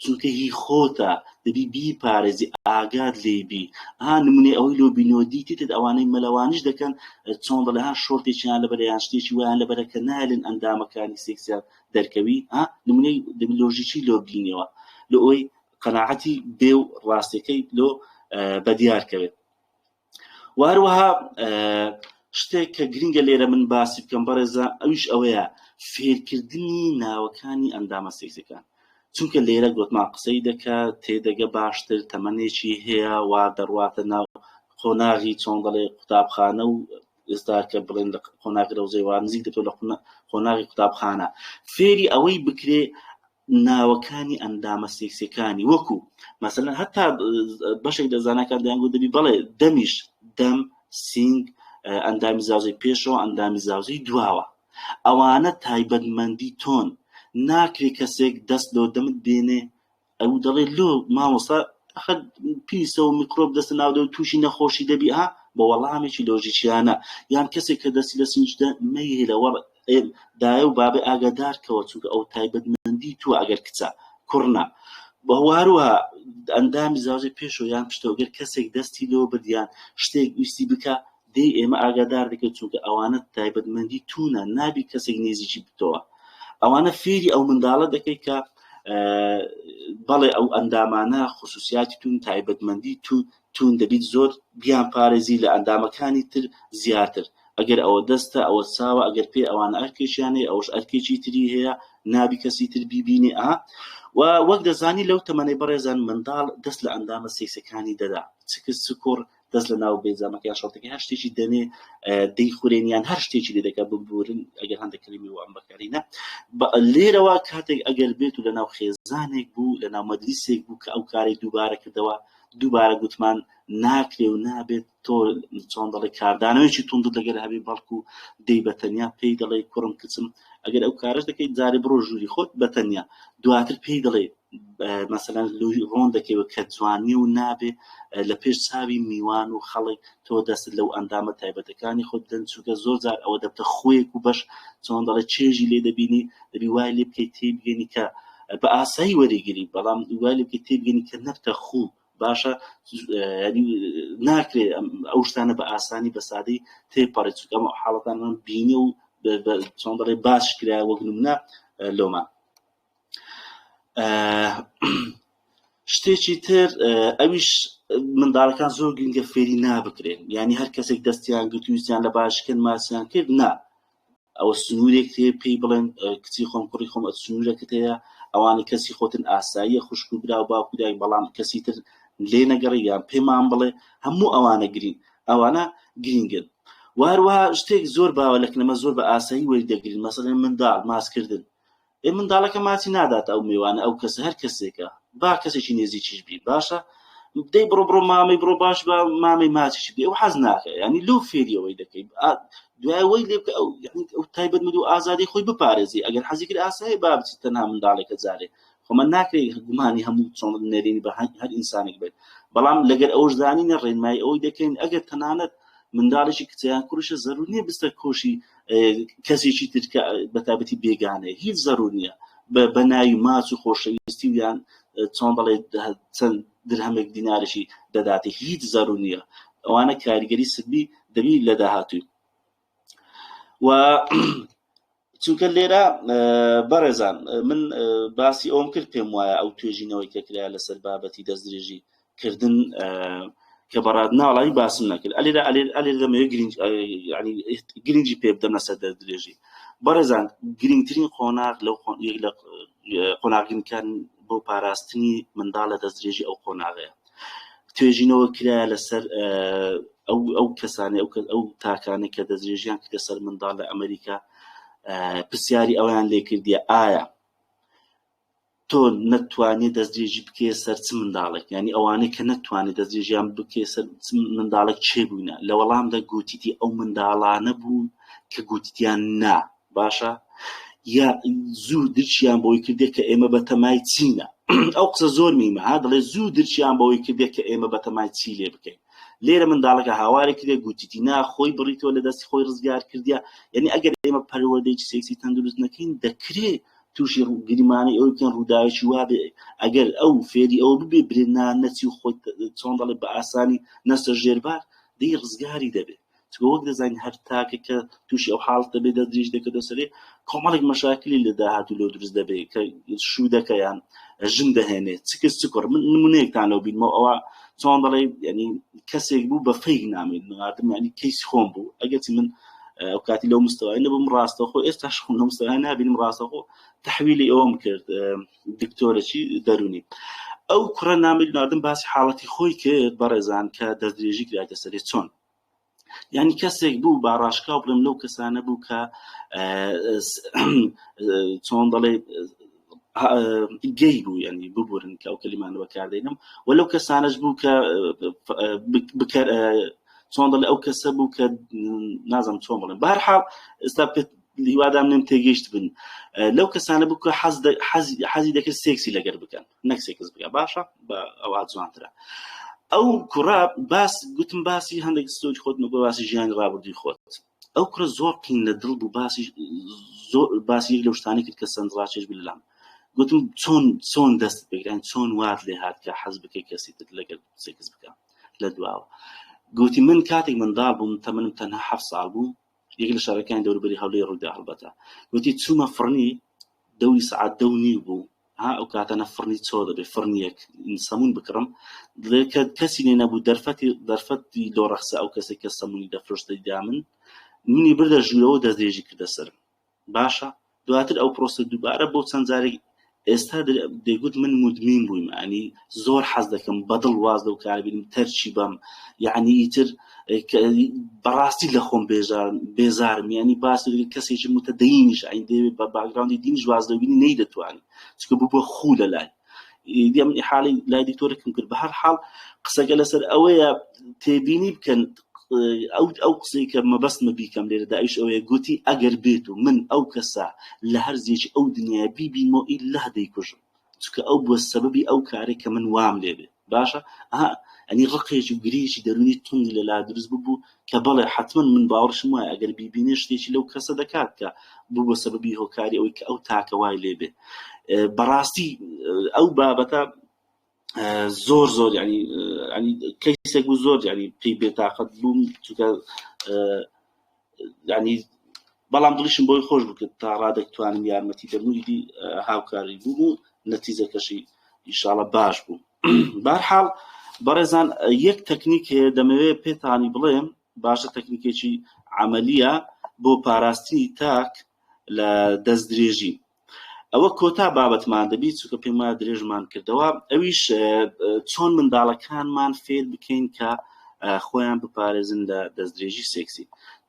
چونکە هی خۆتە دەبی بیپارێزی ئاگات لێی بی ها نمونەی ئەوەی لۆ بینەوە دیتیتت ئەوانەی مەلەوانیش دەکەن چۆن دەڵێ ها شۆرتێکیان لەبەرە یان شتێکی وایان لەبەرە کە نایلن ئەندامەکانی سێکسیان دەرکەوی ها نمونەی دەبی لۆژیکی لۆ بینەوە لۆ ئەوەی قەناعەتی بێ و ڕاستیەکەی لۆ بەدیار کەوێت و هەروەها شتێک کە گرنگە لێرە من باسی بکەم بەڕێزە ئەویش ئەوەیە فێرکردنی ناوەکانی ئەندامە سێکسەکان چونکە لێرە گۆتمان قسەی دەکە تێدەگە باشتر تەمەنێکی هەیە وا دەڕواتە ناو قۆناغی چۆن دەڵێ قوتابخانە و ئێستا کە بڵێن لە قۆناغی ڕەوزەی وا نزیک دەتەوە لە قۆناغی قوتابخانە فێری ئەوەی بکرێ ناوەکانی ئەندامە سێکسیەکانی وەکو مەسەلەن هەتا بەشێک لە زاناکان دەیانگوت دەبی بەڵێ دەمیش دەم سینگ ئەندامی زاوزەی پێشەوە ئەندامی زاوزەی دواوە ئەوانە تایبەتمەندی تۆن ناکرێ کەسێک دەست لۆ دەمت بێنێ ئەو دەڵێ لۆ مامۆستا ئەخر پیسە و میکرۆب دەستە ناو دەو تووشی نەخۆشی دەبی ها بە وەڵامێکی لۆژیکیانە یان کەسێک کە دەستی لە سینگدا مەیهێلە وەڵ دایە و بابێ ئاگادار کەوە چونکە ئەو تایبەتمەندی تو ئەگەر کچە کوڕ نا هەروەها ئەندامی زاوزێ پێشەوە یان پشتەوە گەر کەسێک دەستی لۆ برد یان شتێک ویستی بکە دێی ئێمە ئاگادار دەکەین چونکە ئەوانە تایبەتمەندی تونە نابی کەسێک نێزیکی بتەوە ئەوانە فێری ئەو منداڵە دەکەی کە بەڵێ ئەو ئەندامانە خصوصیاتی تون تایبەتمەندی تو تون دەبیت زۆر بیان پارێزی لە ئەندامەکانی تر زیاتر ئەگەر ئەوە دەستە ئەوە چاوە ئەگەر پێ ئەوانە ئەرکێکیان هەیە ئەوش ئەرکێکی تری هەیە نابی کەسی تر بیبینێ ئا و وەک دەزانی لەو تەمەنەی بەڕێزان منداڵ دەست لە ئەندامە سێکسەکانی دەدا چ کچ چ کوڕ دەست لە ناو بێزامەکە یان شەڵتەکە هەر شتێکی دەنێ دەیخورێن یان هەر شتێکی لێ دەکات ببورن ئەگەر هەندێک کەلیمی وام بەکارینە لێرەوە کاتێک ئەگەر بێت و لە ناو خێزانێک بوو لە ناو مەجلیسێک بوو کە ئەو کارەی دووبارە کردەوە دووبارە گوتمان ناکرێ و نابێت تۆ چۆن دەڵێ کاردانەوەیەکی توندت لەگەر هەبێ بەڵکو دێی بە تەنیا پێی دەڵێ کوڕم کچم ئەگەر ئەو کارەش دەکەیت جارێ بڕۆ ژووری خۆت بە تەنیا دواتر پێی دەڵێ مەسەلەن لۆی ڕۆن دەکەوە کە جوانی و نابێ لە پێش چاوی میوان و خەڵک تۆ دەست لەو ئەندامە تایبەتەکانی خۆت بدەن چونکە زۆر جار ئەوە دەبتە خۆیەک و بەش چۆن دەڵێ چێژی لێ دەبینی دەبی وای لێ بکەیت تێبگەنی کە بە ئاسایی وەریگری بەڵام وای لێ بکەیت تێبگەنی کە نەبتە خوو باشە ینی ناکرێ ئەو شتانە بە ئاسانی بە سادەی تێپەڕێت چونکە ئەم حاڵەتانمان بینی و چۆن دەڵێ باش کرا وەک نمونە لۆمان شتێکی تر ئەویش منداڵەکان زۆر گرنگە فێری نابکرێن یعنی هەر کەسێک دەستیان گرت ویستیان لە باشکرد ماسیان کرد نا ئەوە سنوورێک هەیە پێی بڵێن کچی خۆم کوڕی خۆم ئە سنوورەکەت هەیە ئەوانە کەسی خۆتن ئاساییە خوشک و برا و باوک و دایک بەڵام کەسی تر لێ نەگەڕی یان پێمان بڵێ هەموو ئەوانە گرین ئەوانە گرینگن واروە شتێک زۆر باوە لە کنەمە زۆر بە ئاسایی وەری دەگرین مەسەلەن منداڵ ماسکردن ئێ منداڵەکە ماچی نادات ئەو مێوانە ئەو کەسە هەر کەسێکە با کەسێکی نێزیکیش بی باشە دەی بڕۆ بڕۆ مامەی بڕۆ باش بە مامەی ماچیش بێ ئەو حەز ناکە ینی لۆ فێری ئەوەی دەکەی دوای وەی لێ بکە ئەو یعنی ئەو تایبەتمەندی و ئازادی خۆی بپارێزی ئەگەر حەزی کرد ئاسایی با بچیت تەنها منداڵێکە جارێ خۆمە ناکرێت گومانی هەموو چۆن نەرێنی بە هەر ئینسانێک بێت بەڵام لەگەر ئەوش زانینە ڕێنمایی ئەوەی دەکەین ئەگەر تەنانەت منداڵێکی کچیان کوڕیشە زەرور نییە بستە کۆشی کەسێکی تر کە بەتابەتی بێگانەیە هیچ زەرور نییە بە ناوی ماچ و خۆشەویستی و یان چۆن دەڵێ چەند درهەمێک دینارێکی دەداتێ هیچ زەرور نییە ئەوانە کاریگەری سلبی دەبی لە داهاتووی و چونکە لێرە بەڕێزان من باسی ئەوم کرد پێم وایە ئەو توێژینەوەی کە کرا لەسەر بابەتی دەستدرێژی کردن کە بەڕاد ناڵی باسم نەکرد ئەلێرە ئەلێر ئەلێر دەمەوێت گرنگ ینی گرنگی پێ بدەم لەسەر دەستدرێژی بەڕێزان گرنگترین قۆناغ لەو یەک لە قۆناغگرنگەکان بۆ پاراستنی منداڵ لە دەستدرێژی ئەو قۆناغەیە توێژینەوە کرایە لەسەر ئەو ئەو کەسانەی ئەو ئەو تاکانەی کە دەستدرێژیان کردە سەر منداڵ لە ئەمریکا پرسیاری ئەویان لێ کردیە ئایا تۆ نەتوانێت دەستدرێژی بکەیە سەر چ منداڵێک ینی ئەوانەی کە نەتوانێت دەستدرێژیان بکەیە سەر چ منداڵێک چێ بووینە لە وەڵامدا گوتیتی ئەو منداڵانە بوون کە گوتیان نا باشە یا زوو درکیان بەوەی کردێ کە ئێمە بەتەمای چینە ئەو قسە زۆر میمە ها دەڵێ زوو درکیان بەوەی کردێ کە ئێمە بەتەمای چی لێ بکەین لێرە منداڵەکە هاوارێک کردێ گوتیتی نا خۆی بڕیتەوە لە دەستی خۆی ڕزگار کردیا یعنی ئەگەر ئێمە پەروەردەیەکی سێکسی تەندروست نەکەین دەکرێ تووشی گریمانەی ئەوەی بکەن ڕووداوێکی وابێ ئەگەر ئەو فێری ئەوە ببێ برێ نا نەچی و خۆی چۆن دەڵێ بە ئاسانی نەستە ژێربار دەی ڕزگاری دەبێ چونکە وەک دەزانین هەر تاکێک کە تووشی ئەو حاڵەت دەبێت دەست درێژ دەکەێتە سەرێ کۆمەڵێک مەشاکلی لە داهاتوو لۆ دروست دەبێت کە شوو دەکە یان ژن دەهێنێت چ کچ چ کوڕ من نمونەیەکتان لەو بینمەوە ئەوە چۆن دەڵێ ینی کەسێک بوو بە فەیک نامێت ناردم ینی کەیسی خۆم بوو ئەگەرچی من ئەو کاتی لەو مستەوای نەبووم ڕاستەخۆ ئێستا خۆم لەو مستەوای نابینم ڕاستەخۆ تحویلی ئەوم کرد دکتۆرەکی دەرونی ئەو کوڕە نامی ناردم باسی حاڵەتی خۆی کرد بەڕێزان کە دەستدرێژی کرایتە سەرێ چۆن یعنی کەسێک بوو با ڕاشکاو بڵێم لەو کەسانە بوو کە چۆن دەڵێ گەی بوو ینی ببورن کە ئەو کەلیمانە بەکاردێنم و لەو کەسانەش بوو کە بکەر چۆن دەڵێ ئەو کەسە بوو کە نازم چۆن بڵێم بەهەرحاڵ ئێستا پێت هیوادام نێم تێگەیشت بن لەو کەسانە بوو کە حەزی دەکرد سێکسی لەگەر بکەن نەک سێکس بکە باشە بە ئەوە جوانترە ئەو کوڕە باس گوتم باسی هەندێک ستۆری خۆت نەگۆ باسی ژیانی ڕابردووی خۆت ئەو کوڕە زۆر قین لە دڵ بوو باسی زۆر باسی یەک لەو شتانەی کرد کە سەرنجڕاکێش بوو لەلام گوتم چۆن چۆن دەست پێکران چۆن وات لێ هات کە حەز بکەی کەسی تر لەگەر سێکس بکە لە دواوە گوتی من کاتێک منداڵ بووم تەمەنم تەنها حەفت ساڵ بوو یەک لە شارەکانی دەوروبەری هەولێر ڕوویدا هەڵبەتە گوتی چوومە فڕنی دەوری سەعات دە و نیو بوو ها ئەو کاتەنە فڕنی چۆ دەبێ فڕنیەک سەمون بکڕم دڵێ کە کەسی لێ نەبوو دەرفەتی دەرفەتی لۆ ڕەخسا ئەو کەسێک کە سەمونی دەفرۆشت دا من منی بردە ژوورەوە دەستدرێژی کردە سەرم باشە دواتر ئەو پرۆسە دووبارە بۆ چەند جارێک ئێستا دەیگوت من مدمین بوویم ینی زۆر حەز دەکەم بەدڵ واز لەو کار بینم تەرچی بەم یعنی ئیتر بەڕاستی لە خۆم بێزارم ینی باس کەسێکی متەدەینیش ئەین دەیەوێت بە باگراوندی دینیش واز لەو بینی نەیدەتوانی چونکە بوو بە خوو لە لای ئیدی ئەمن ئیحاڵی لای دکتۆرێکم کرد بە هەر حاڵ قسەکە لەسەر ئەوەیە تێبینی بکەن ئەو ئەو قسەی کە مەبەستمە بیکەم لێرەدا ئەویش ئەوەیە گوتی ئەگەر بێت و من ئەو کەسە لە هەر زیێکی ئەو دنیای بیبینمەوە ئیلا دەیکوژم چونکە ئەو بووە سەبەبی ئەو کارەی کە من وام لێ بێ باشە ئەها ئەنی ڕقێکی و گرێکی دەروونی توندی لەلا دروست ببوو کە بەڵێ حتمما من باوەڕشم وایە ئەگەر بیبینێ شتێکی لەو کەسە دەکات کە بوو بە سەبەبی هۆکاری ئەوەی کە ئەو تاکە وای لێ بێ بەڕاستی ئەو بابەتە زۆر زۆر ینی ینی کەیسێک بوو زۆر ینی پێی بێتاقەت بووم چونکە ینی بەڵام دڵیشم بۆی خۆش بوو کە تا ڕادێک توانم یارمەتی دەم و ئیدی هاوکاری بووم و نەتیجەکەشی ئیشاڵە باش بوو بارحاڵ بەڕێزان یەک تەکنیک هەیە دەمەوێت پێتانی بڵێم باشە تەکنیکێکی عملیە بۆ پاراستنی تاک لە دەستدرێژی ئەوە کۆتا بابەتمان دەبی چونکە پێم وایە درێژمان کردەوە ئەویش چۆن منداڵەکانمان فێر بکەین کە خۆیان بپارێزن لە دەستدرێژی سێکسی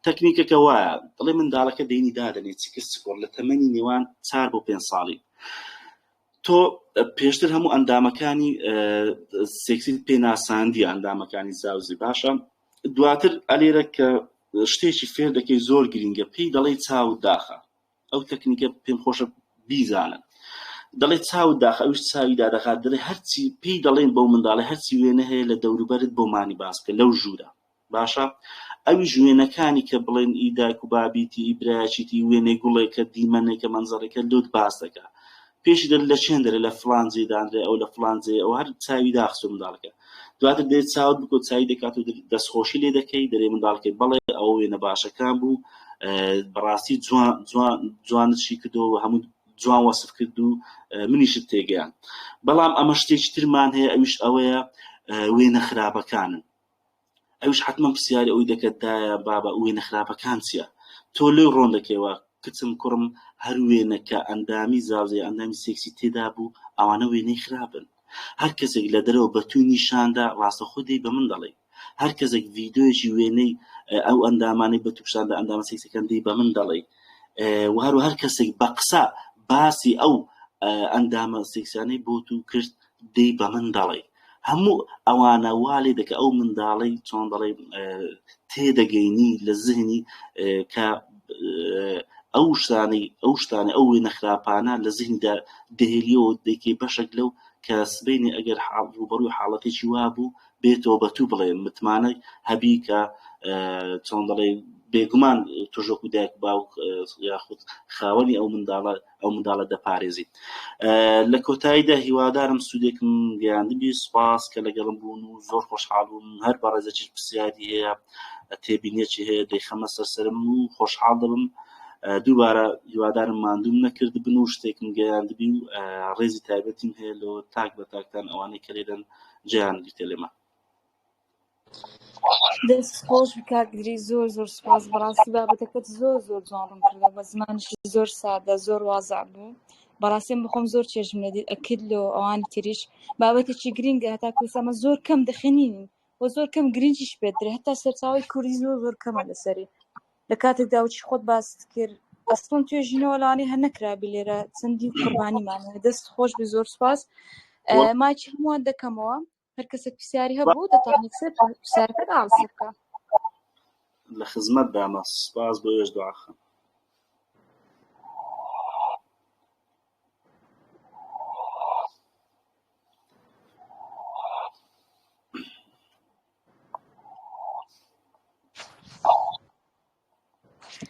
تەکنیکەکە وایە دەڵێ منداڵەکە دەینی دادەنێ چکر چکۆڕ لە تەمەنی نێوان چار بۆ پێ ساڵی تۆ پێشتر هەموو ئەندامەکانی سێکسی پێناساندی ئەندامەکانی زاوزی باشە دواتر ئەلێرە کە شتێکی فێر دەکەی زۆر گرنگە پێی دەڵێ چاو داخە ئەو تەکنیکە پێم خۆشە بیزانن دەڵێ چاوت داخە ئەویش چاوی دادەخات دەڵێ هەرچی پێی دەڵێن بەو منداڵە هەرچی وێنە هەیە لە دەوروبەرت بۆ مانی باس بکە لەو ژوورە باشە. ئەویش وێنەکانی کە بڵێن ئی دایک و بابیتی ئی برایەکیتی وێنەی گوڵێکە دیمەنێکە مەنزەرێکە لۆت باس دەکا پێشی دەر لە چێن دەرێ لە فڵان جێ دانرێ ئەو لە فڵان جێ ئەو هەر چاوی داخستوە منداڵەکە دواتر دێ چاوت بکۆ چاوی دەکات و دەستخۆشی لێ دەکەی دەرێ منداڵەکەی بەڵێ ئەوە وێنە باشەکان بوو بەڕاستی جوان جوان جوانت شی کردەوە هەموو جوان وەسف کرد و منیشت تێگەیان بەڵام ئەمە شتێکی ترمان هەیە ئەویش ئەوەیە وێنە خراپەکانن ئەویش حتمما پرسیاری ئەوی دەکات دایە بابە وێنە خراپەکان چییە تۆ لێ ڕۆن دەکەیەوە کچم کوڕم هەر وێنەکە ئەندامی زاوزێ ئەندامی سێکسی تێدا بوو ئەوانە وێنەی خراپن هەر کەسێک لە دەرەوە بە توی نیشاندا ڕاستەخۆ دێی بە من دەڵێی هەر کەسێک ڤیدیۆیەکی وێنەی ئەو ئەندامانەی بە توکشاندا ئەندامە سێکسەکان دێی بە من دەڵێی و هەر هەر کەسێک بە قسە باسی ئەو ئەندامە سێکسیانەی بۆ تو کرد دێی بە من دەڵێی هەموو ئەوانە وا لێ دەکە ئەو منداڵەی چۆن دەڵێ تێدەگەینی لە زهنی کە ئەو شتانەی ئەو شتانە ئەو وێنە خراپانە لە زهنیدا دەهێلیەوە دەیکەی بەشێک لەو کە سبەینێ ئەگەر حاڵ ڕووبەڕووی حاڵەتێکی وا بوو بێتەوە بە تو بڵێ متمانەی هەبی کە چۆن دەڵێ بێگومان تۆش وەکو دایک و باوک یاخود خاوەنی ئەو منداڵە ئەو منداڵە دەپارێزیت لە کۆتاییدا هیوادارم سوودێکم گەیاندبی سوپاس کە لەگەڵم بوون و زۆر خۆشحاڵ بووم هەر بەڕێزێکیش پرسیاری هەیە تێبینیەکی هەیە دەیخەمە سەر سەرم و خۆشحاڵ دەبم دووبارە هیوادارم ماندووم نەکردبن و شتێکم گەیاندبی و ڕێزی تایبەتیم هەیە لۆ تاک بە تاکتان ئەوانەی کە لێرەن جێیان گرتە لێمان. دەست خۆش بی کاک ئیدریس زۆر زۆر سوپاس بەڕاستی بابەتەکەت زۆر زۆر جوان ڕوون کردەوە بە زمانێکی زۆر سادە زۆر وازع بوو بەڕاستی من بخۆم زۆر چێژم لێ دیت ئەکرد لۆ ئەوانی تریش بابەتێکی گرینگە هەتا کوێسا ئەمە زۆر کەم دەخێنین و زۆر کەم گرنگیش پێدرێ هەتا سەرچاوەی کوردی زۆر زۆر کەمە لەسەری لە کاتێکدا وچی خۆت باست کرد ئەسڵەن توێژینەوە لەوانەیە هەر نەکرابی لێرە چەندین قوربانیمان هەیە دەست خۆش بی زۆر سوپاس مایکی هەمووان دەکەمەوە هەر کەسێک پرسیاری هەبوو دەتوانێت سەر پرسیارەکەت ئاڵسە بکە لە خزمەت دامە سپاس بۆ ئێش دوعاخان.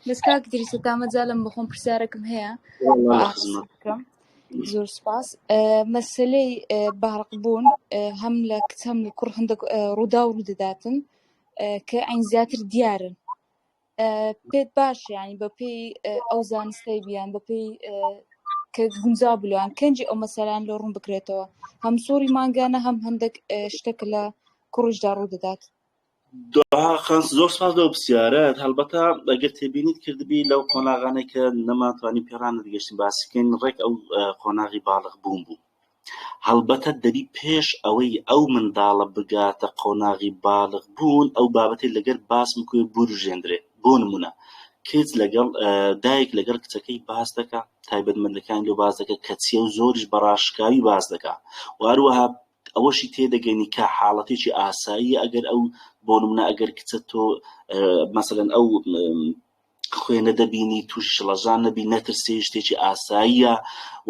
بەس کاک دریسە تا مەجالم بخۆم پرسیارێکم هەیە بکەم زۆر سپاس مەسلەی بارق بوون هەم لە کچ هەم لە کوڕ هەندێک ڕوودا و ڕوودەداتن کە ئەین زیاتر دیارن پێت باش ینی بە پێی ئەو زانستەی بیان بە پێی کە گونجا بلوان کەنجی ئەو مەسەلان لۆ ڕوون بکرێتەوە هەم سوڕی مانگانە هەم هەندێک شتێک لە کوڕیشدا ڕوو دەدات دوعا خان زۆر سپاس لەو پرسیارەت هەڵبەتە ئەگەر تێبینیت کردبی لەو قۆناغانەی کە نەمانتوانی پێڕانەدەگەشتین باسی بکەین ڕێک ئەو قۆناغی باڵغ بوون بوو هەڵبەتە دەبی پێش ئەوەی ئەو منداڵە بگاتە قۆناغی باڵغ بوون ئەو بابەتەی لەگەر باس بکوێ بورژێندرێ بۆ نمونە کچ لەگەڵ دایک لەگەڵ کچەکەی باس دەکا تایبەتمەندەکانی لۆ باس دەکا کە چیە و زۆریش بەڕاشکاوی باس دەکا و هەروەها ئەوەشی تێدەگەنی کە حاڵەتێکی ئاساییە ئەگەر ئەو بۆ نمونە ئەگەر کچە تۆ مەسەلەن ئەو خوێنە دەبینی تووشی شڵەژان نەبی نەترسی شتێکی ئاساییە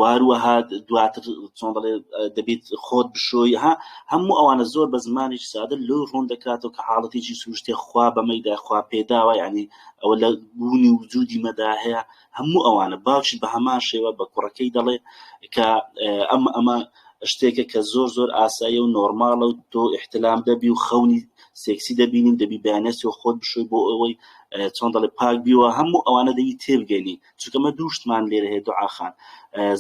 واروەها دواتر چۆن دەڵێ دەبێت خۆت بشۆی ها هەموو ئەوانە زۆر بە زمانێکی سادە لۆی ڕوون دەکاتەوە کە حاڵەتێکی سروشتێ خوا بەمەیدا خوا پێداوە یعنی ئەوە لە بوونی وجودی مەدا هەیە هەموو ئەوانە باوکی بە هەمان شێوە بە کوڕەکەی دەڵێ کە ئەم ئەمە شتێکە کە زۆر زۆر ئاساییە و نۆرماڵە و تۆ ئیحتلام دەبی و خەونی سێکسی دەبینی دەبی بەیانیەتی و خۆت بشۆی بۆ ئەوەی چۆن دەڵێ پاک بیوە هەموو ئەوانە دەبی تێبگەنی چونکە مە دوو شتمان لێرە هەیە دوعا خان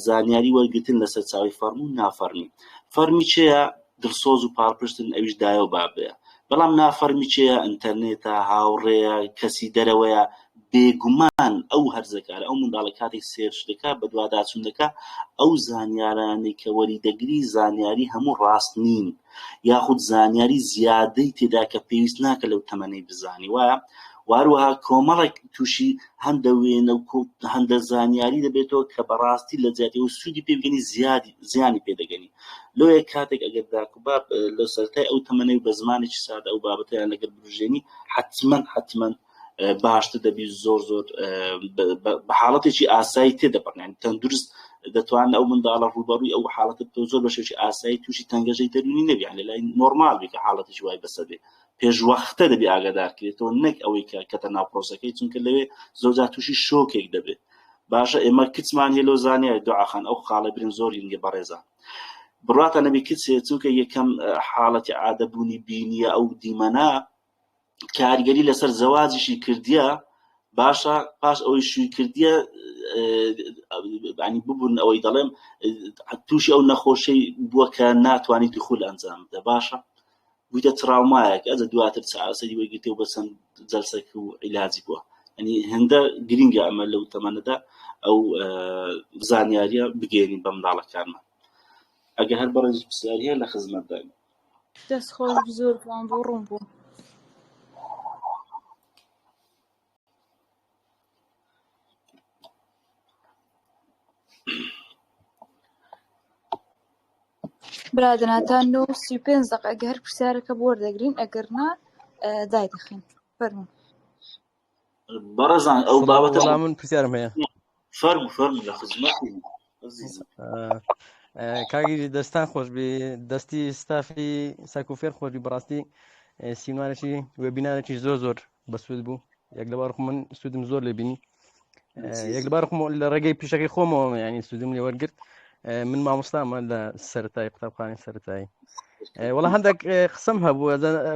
زانیاری وەرگرتن لەسەر چاوی فەرمی و نافەرمی فەرمی چێە دڵسۆز و پاڵپشتن ئەویش دایە و بابەیە بەڵام نافەرمی چێە ئینتەرنێتە هاوڕێیە کەسی دەرەوەیە بێگومان ئەو هەرزەکارە ئەو منداڵە کاتێک search دەکا بەدواداچوون دەکا ئەو زانیارانەی کە وەری دەگری زانیاری هەموو ڕاست نین یاخود زانیاری زیادەی تێدا کە پێویست ناکە لەو تەمەنەی بزانی وایە واروەها کۆمەڵێک تووشی هەندە وێنە و هەندە زانیاری دەبێتەوە کە بەڕاستی لە جیاتی ئەو سوودی پێ بگەنی زیادی زیانی پێ دەگەنی لۆیە کاتێک ئەگەر داک و باب لە سەرەتای ئەو تەمەنەی بە زمانێکی سادە ئەو بابەتەیان لەگەر بروژێنی حتمما حتمما باشتر دەبی زۆر زۆر بە حاڵەتێکی ئاسایی تێدەپەڕن یانی تەندروست دەتوان ئەو منداڵە ڕووبەڕووی ئەو حاڵەتە بکە زۆر بە شێوەیەکی ئاسایی تووشی تەنگەژەی دەروونی نەبی یانی لە لای نۆرمال بی کە حاڵەتێکی وای بەسەر بێ. پێشوەختە دەبێ ئاگادار کرێتەوە نەک ئەوەی کە کەتە ناو پرۆسەکەی چونکە لەوێ زۆرجار تووشی شۆکێک دەبێت باشە ئێمە کچمان هەیە لەو زانیاری دوعاخان ئەو خاڵە برین زۆر گرنگە بەڕێزان بڕاتە نەبی کچێ چونکە یەکەم حاڵەتی عادەبوونی بینیە ئەو دیمەنە کاریگەری لەسەر زەواجیشی کردیە باشە پاش ئەوەی شووی کردیە ینی ببوون ئەوەی دەڵێم تووشی ئەو نەخۆشەی بووە کە ناتوانانی دخول ئەنجام بدە باشە بوویتە تراومایەک ئەجە دواتر چارەسەری وەرگرتێ و بە چەند جەلسەک و عیلاجی بووە ئەنی هێندە گرنگە ئەمە لەو تەمەنەدا ئەو زانیاریە بگەێنین بە منداڵەکانمان ئەگەر هەر بەڕێز پرسیاری هەیە لە خزمەتداین. دەست خۆش زۆر جوان بوو ڕوون بوو. برادەران تا 9:35 دقیقە ئەگەر هەر پرسیارەکە بۆ وەردەگرین ئەگەر نا دایدەخەین فەرموو. بەڕێزان ئەو بابەتە وەڵام من پرسیارم هەیە فەرموو فەرموو لە خزمەتی ئەزیزم. کاگیری دەستان خۆشبی دەستی ستافی ساکوفێر خۆشبی بەڕاستی سیمینارێکی وێبینارێکی زۆر زۆر بەسوود بوو یەک لەبار خۆ من سوودم زۆر لێ بینی یەک لەبار خۆم لە ڕێگەی پیشەکەی خۆمەوە ینی سوودم لێ وەرگرت من مامۆستامە لە سەرەتای قوتابخانەی سەرەتایی وەڵا هەندێک قسەم هەبوو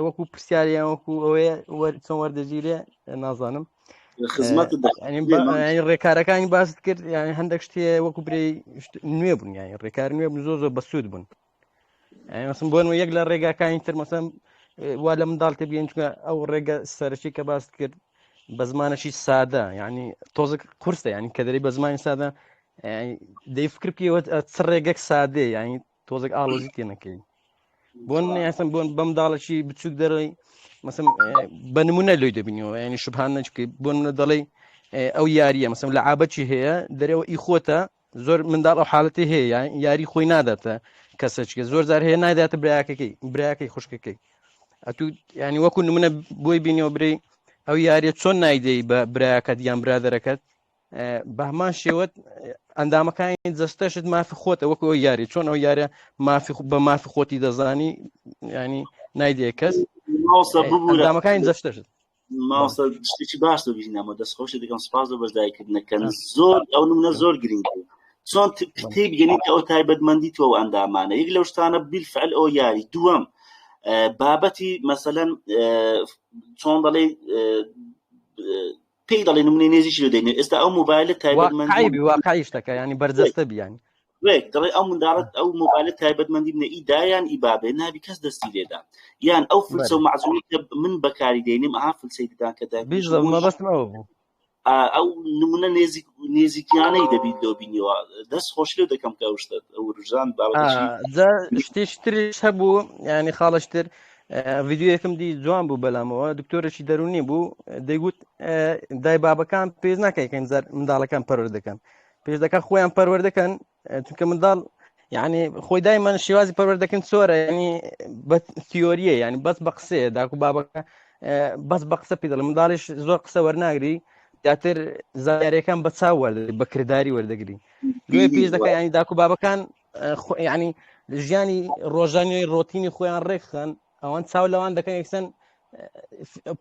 وەکو پرسیاریان وەکو ئەوەیە چۆن وەردەگیرێ نازانم خزمەت ڕێکارەکانی باست کرد یعنی هەندێک شتێ وەکو برێ نوێ بوون یعنی ڕێکار نوێ بوون زۆر زۆر بەسوود بوون مەسم بۆن و یەک لە ڕێگاکانی تر مەسم وا لە منداڵ تێبگەین چونکە ئەو ڕێگە سەرەکی کە باست کرد بە زمانەکی سادە یعنی تۆزێک قورسە یعنی کە دەری بە زمانی سادە دەی فکر بکەوە چ ڕێگەک سادێ یعنی تۆزێک ئاڵۆزی تێ نەکەی بۆن ئێستا بۆن بەم داڵێکی بچوک دەڕێی مەسم بە نمونە لۆی دەبینەوە ینی شوبهان نەچکەی بۆن منە دەڵێ ئەو یاریە مەسم لە عابەتی هەیە دەرەوە ئی خۆتە زۆر منداڵ ئەو حالەتی هەیە یان یاری خۆی ناداتە کەسەچکە زۆر جار هەیە ناداتە براکەکەی براکەی خوشکەکەی ئەتو ینی وەکو نمونە بۆی بینیەوە برێ ئەو یاریە چۆن نایدەی بە براکەت یان برادەرەکەت بەهمان شێوەت ئەندامەکانی جەستەشت مافی خۆتە وەکو ئەو یاری چۆن ئەو یارە مافی بە مافی خۆتی دەزانی ینی نایدێ کەس ئەندامەکانی جەستەشت مامۆستا شتێکی باش دەبی نامە دەست خۆشی دەکەم سپاس بۆ بەشداریکردنەکەن زۆر ئەو نمونە زۆر گرنگ بوو چۆن تێبگەنی کە ئەو تایبەتمەندی تۆ ئەو ئەندامانە یەک لەو شتانە بیلفعل ئەو یاری دووەم بابەتی مەسەلەن چۆن دەڵێ پێی دەڵێ نمونەی نێزیکی لێ دەینێ ئێستا ئەو مۆبایلە تایبەتمەندی واقعی شتەکە ینی بەرجەستە بیان ڕێک دەڵێ ئەو منداڵت ئەو مۆبایلە تایبەتمەندی منە ئی دایان ئی بابێ نابی کەس دەستی لێدا یان ئەو فلسە و مەعزومی کە من بەکاری دێنیم ئەها فلسەی ددان کە دایک مەبەستم ئەوە بوو ئەو نمونە نێزیک نێزیکیانەی دەبیت لۆ بینیەوە دەست خۆش لێ دەکەم کە ئەو شتە ئەو ورژان باوەشی شتێکی تریش هەبوو ینی خاڵشتر ڤیددیوەکەم دی جوان بوو بەلامەوە دکتۆرێکی دەرونی بوو دەیگوت دای بابەکان پێ ناکەیکەن زار منداڵەکان پەرور دەکەن پێش دەکەن خۆیان پەروەردەکەن چونکە منداڵ یعنی خۆی دایمەن شێوازی پەروەردەکەن چۆرە ینی بە تیۆریە ینی بەس بە قسەیە داکو بابەکە بەس بە قسە پێ دەڵێ منداڵیش زۆر قسە وەرناگری زیاتر زانیاریەکان بە چاو وەردەگری بە کرداری وەردەگری لێ پێش دەکە ینی داکو بابەکان ینی ژیانی ڕۆژانی ڕۆتینی خۆیان ڕێکخەن ئەوان چاو لەوان دەکەن یەکسەن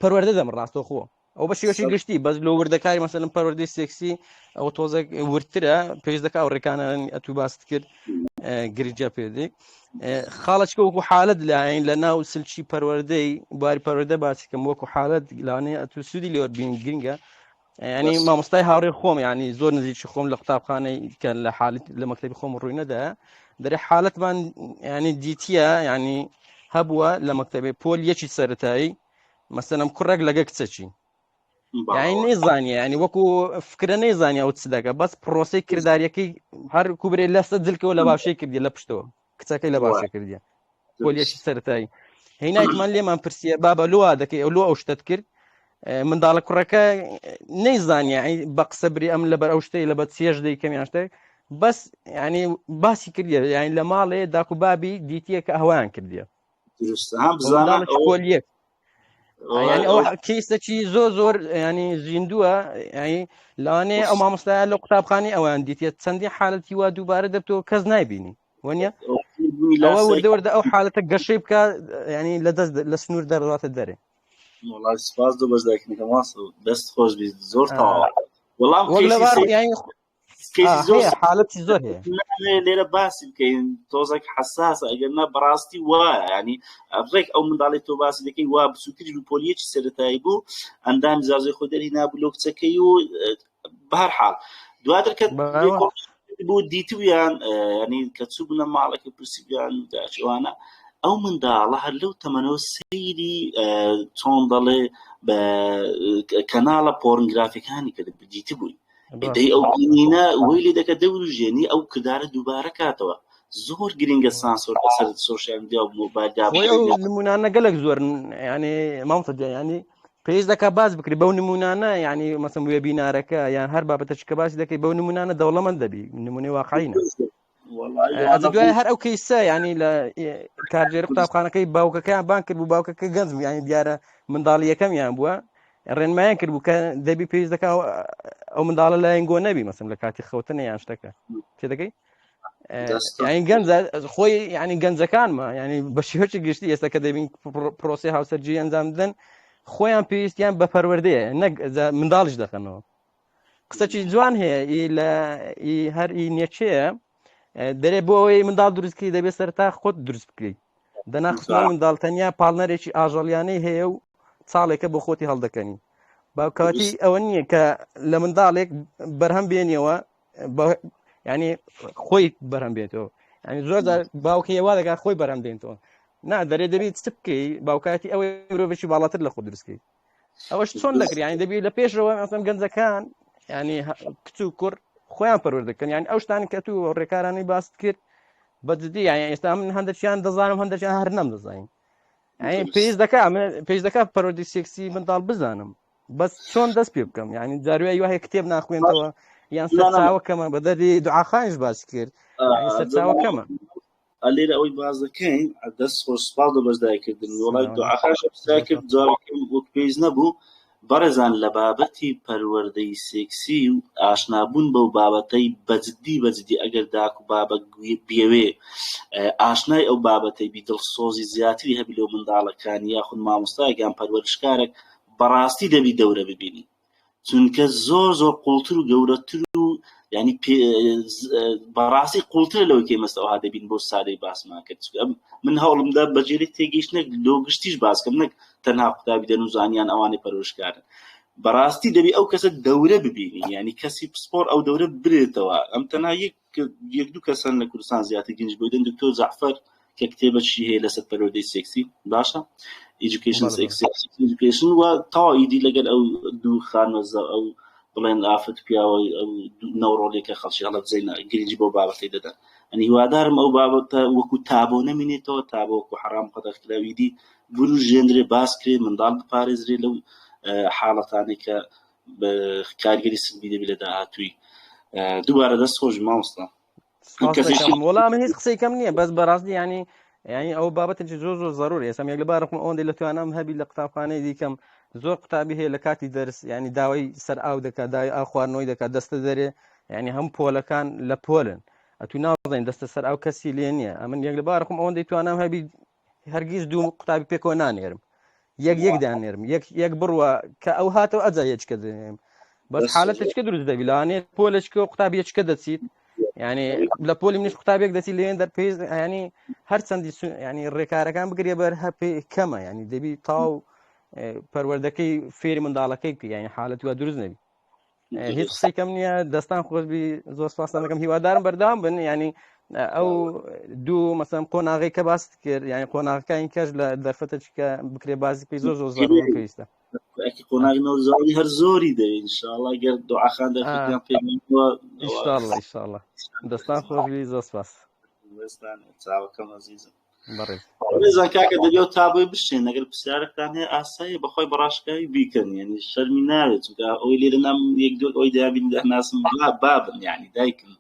پەروەردە دەم ڕاستەوخۆ ئەو بە شێوەشی گشتی بەس لۆ وردەکاری مەسەلەن پەروەردەی سێکسی ئەوە تۆزێک وردترە پێش دەکا و ڕێکانە ئەتوو باست کرد گرنجە پێدی خاڵەچکە وەکو حالت لاین لە ناو سلکی پەروەردەی بواری پەروەردە باسیکەم وەکو حالت لانەیە ئەتوو سوودی لێوەر بین گرنگە ینی مامۆستای هاوڕێ خۆم ینی زۆر نزیکی خۆم لە قوتابخانەی کە لە حالت لە مەکتەبی خۆم ڕووی نەدا دەرێ حالتمان ینی دیتیە ینی هەبووە لە مەکتەبێ پۆل یەکی سەتایی مەسەلەن کوڕێک لەگە کچەکی یعنی نەیزانیە ینی وەکو فکرە نەیزانانی ئەو چ دەکە بەس پرۆسی کرداریەکەی هەر کوبرێ لەسە جلکەوە لە باشەی کردی لە پشتەوە کچەکەی لە باشە کردیە پۆلیەکی سەرەتایی هینایتمان لێمان پرسیە بابە لۆ دەکەی ئەو لۆ ئەو شتت کرد منداڵە کوڕەکە نەیزانانی بە قسە بری ئەم لەبەر ئەو شتەی لە بە چێژ دەیکەم یان شتێک بەس ینی باسی کردیە یانی لە ماڵێ داکو بابی دیتیە کە ئەویان کردیە دروستە هەم بزانە پۆلیەک یعنی ئەو کەیسەکی زۆر زۆر ینی زیندووە ینی لەوانەیە ئەو مامۆستایە لە قوتابخانی ئەوان دیتێت چەندین حالەتی وا دووبارە دەبتەوە کەس نایبینی وەنیە؟ بوونی ئەوە لاسایی وردە وردە ئەو حالەتە گەشەی بکە ینی لە دەست لە سنوور دەڕاتە دەرێ. وەڵای سپاس دۆ بەشدارکردنەکەم واسە دەست خۆش بیت زۆر تەواوە. وەڵام وەک کەیسی لەبار سەیر یانی کەیسی زۆر هەیە حالەتی زۆر هەیە. نامەوێ لێرە باسی بکەین تۆزێک حەساسە ئەگەر نا بەڕاستی وایە ینی ڕێک ئەو منداڵی تۆ باسی دەکەی وا بچووکتری بوو پۆلیەکی سەرەتایی بوو ئەندامی زازۆی خۆی دەرهینابوو لەو کچەکەی و بەهەرحاڵ دواتر کە باوە. بوو دیتبوویان ینی کە چوو بوونە ماڵەکە پرسیبیان داچوانە ئەو منداڵە هەر لەو تەمەنەوە سەیری چۆن دەڵێ بە کەناڵە پۆرنگرافیەکانی کرد دیتبووی. دەی ئەو بینینە وەی لێ دەکە دەوروژێنی ئەو کردارە دووبارە کاتەوە. زۆر گرنگە سانسۆر لەسەر سۆشیال میدیا و مۆبایل خۆی ئەو نمونانە گەلک زۆرن ینی مامۆستا گیان ینی پێویست دەکا باس بکری بەو نمونانە ینی مەسم وێبینارەکە یان هەر بابەتەش کە باسی دەکەی بەو نمونانە دەوڵەمەند دەبی نمونەی واقعینە. ئەجە دوای هەر ئەو کەیسە ینی لە کارگێری قوتابخانەکەی باوکەکەیان بان کرد بوو باوکەکە گەنج بوو ینی دیارە منداڵی یەکەمیان بووە ڕێنمایان کرد بوو کە دەبی پێویست دەکا ئەو منداڵە لایەن گۆ نەبی مەسم لە کاتی خەوتنە یان شتەکە تێدەگەی ینی گەنج خۆی ینی گەنجەکانمە ینی بە شێوەیەکی گشتی ئێستا کە دەبین پرۆسی هاوسەرگیری ئەنجام بدەن خۆیان پێویستیان بە پەروەردەیە نەک منداڵیش دەخەنەوە. قسەکی جوان هەیە ئی لە ئی هەر ئی نێچەیە دەرێ بۆ ئەوەی منداڵ دروستکەی دەبێت سەرتا خۆت دروست بکەیت دەنا خستنەوەی منداڵ تەنیا پاڵنەرێکی ئاژەڵیانەی هەیە و چاڵێکە بۆ خۆتی هەڵدەکەنی باوکاتی ئەوە نییە کە لە منداڵێک بەرهەم بێنیەوە ینی خۆی بەرهەم بێتەوە ینی زۆر باوکی وا دەکات خۆی بەرهەم دێنەوە نا دەرێ دەبێت چ بکەی باوکاتی ئەوەی مرۆڤێکی باڵاتر لە خۆ دروستکەی ئەوەش چۆن دەکرێت ینی دەبی لە پێشەوە ئەسم گەنجەکان ینی کچ و کوڕ خۆیان پەروەردەکەن یان ئەو شتانی کە تو ڕێکارانی باست کرد بە جدی یان ئێستا من هەندێکیان دەزانم هەندێکیان هەر نەمدەزانین پێویست دەکا پێویست دەکا پەروەردەی سێکسی منداڵ بزانم بەس چۆن دەست پێ بکەم یعنی جاروای وایە کتێب ناخوێنەوە یان سەرچاوە کەمە بە دەردی دوعاخانش باس کرد سەرچاوە کەمە. لێرە ئەوەی باس دەکەین دەست خۆش سپاس بۆ بەشداریکردن وڵای دوعاخاش پرسیار کرد جوابەکەم وەک پێویست نەبوو بەڕێزان لە بابەتی پەروەردەی سێکسی و ئاشنابوون بەو بابەتەی بەجددی بەجددی ئەگەر داک و بابە بیەوێ ئاشنای ئەو بابەتەی بی دڵسۆزی زیاتری هەبی لەو منداڵەکانی یاخود مامۆستایەک یان پەروەرشکارێک بەڕاستی دەبی دەورە ببینی چونکە زۆر زۆر قوڵتر و گەورەتر و ینی بەڕاستی قوڵترە لەوەی کە ئێمە ئەوها دەبین بۆ سادەی باسمان کرد چونکە من هەوڵمدا بەجێری تێگەیشتنێک لۆ گشتیش باسکەم نەک تەنها قوتابی دەروونزانیان ئەوانەی پەروەرشکارن بەڕاستی دەبی ئەو کەسە دەورە ببینی ینی کەسی پسپۆر ئەو دەورە برێتەوە ئەم تەنها یەک یەک دوو کەسن لە کوردستان زیاتر گرنج بۆ دەن دکتۆر جەعفەر کە کتێبەکی هەیە لەسەر پەروەردەی سێکسی باشە ئیجوکیشن سێکسی ئیجوکیشن و تەواو ئیدی لەگەل ئەو دوو خانمە ئەو بڵێن ئافرەت پیاوە ئەو نەوڕۆڵێکە خەڵکی هەڵەبجەی گرنگی بۆ بابەتەی دەدەن ئەنی هیوادارم ئەو بابەتە وەکو تابۆ نەمینێتەوە تابۆ وەکو حەرام قەدەغکراوی دی بوروژێندرێ باس کرێ منداڵ بپارێزرێ لەو حاڵەتانەی کە کاریگەری سلبی دەبی لە داهاتووی دووبارە دەست خۆش مامۆستا وەڵا من هیچ قسەی کەم نییە بەس بەڕاستی ینی ینی ئەو بابەتێکی زۆر زۆر زەرور ئێستا یەک لەبارە خۆم ئەوەندەی لە توانام هەبی لە قوتابخانەی دیکەم زۆر قوتابی هەیە لە کاتی دەرس ینی داوای سەر ئاو دەکات داوای ئاو خواردنەوەی دەکات دەستە دەرێ ینی هەم پۆلەکان لە پۆلن ئەتو نازانین دەستە سەر ئاو کەسی لێ نییە ئەمن یەک لەبارە خۆم ئەوەندەی توانام هەبی هەرگیز دوو قوتابی پێکەوە نانێرم یەک یەک دانێرم یەک یەک بڕوە کە ئەو هاتەوە ئەجا یەککە دێنێم بەس حالەتێککە دروست دەبی لەوانێ پۆلێککە و قوتابیەکە دەچیت ینی لە پۆلی منیش قوتابێک دەچی لێن دەر پێویست ینی هەرچەندی ینی ڕێکارەکان بگرێ بەر هەپێ کەمە ینی دەبی تاو پەروەردەکەی فێری منداڵەکەی بکە ینی حالەت وە دروست نەبی هیچ قسەی کەم نییە دەستان خۆشببی زۆر سپاستان دەکەم هیوادارم بەردەوام بن ینی ئەو دوو مەسەم قۆناغی کە باست کرد یعنی قۆناغەکانی کەش لە دەرفەتە کە بکرێ بازی پێی زۆر زۆر زۆر پێویستە قۆناغی نەوزاوی هەر زۆری دەوێت ئینشاءاللە گەر دوعاخان دەرفەتیان پێ ئینشاءاللە ئینشاءاللە دەستان خۆشبی زۆر سپاس دەستان چاوەکەم ئەزیزم بەڕێزان کاکە دەبێ و تابۆی بشێن ئەگەر پرسیارێکتان هەیە ئاسایی بەخۆی بەڕاشکاوی بیکەن یعنی شەرمی ناوێت چونکە ئەوەی لێرە نام یەک دوو ئەوەی دابین دەناسم با بابن یعنی دایکم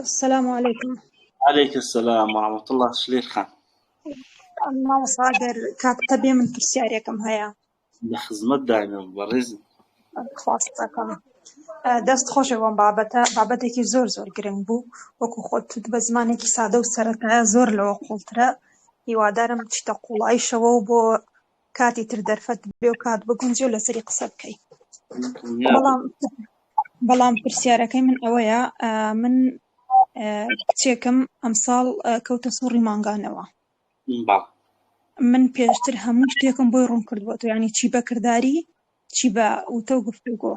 السلام عليكم. عليك السلام ورحمة الله شلێر خان. مامۆستا گەر کاتت هەبێ من پرسیارێکم هەیە. لە خزمەت داینم بەڕێزم. خواست دەکەم. دەست خۆشێ بۆم بابەتە بابەتێکی زۆر زۆر گرنگ بوو وەکو خۆت بە زمانێکی سادە و سەرەتایە زۆر لەوە قوڵترە هیوادارم بچیتە قوڵایشەوە و بۆ کاتی تر دەرفەت بێ و کات بگونجێ و لەسەری قسە بکەی. بەڵام بەڵام پرسیارەکەی من ئەوەیە من کچێکم ئەمساڵ کەوتە سوڕی مانگانەوە. من پێشتر هەموو شتێکم بۆی ڕوون کردووەتەوە یعنی چی بە کرداری چی بە وتە و گفتوگۆ.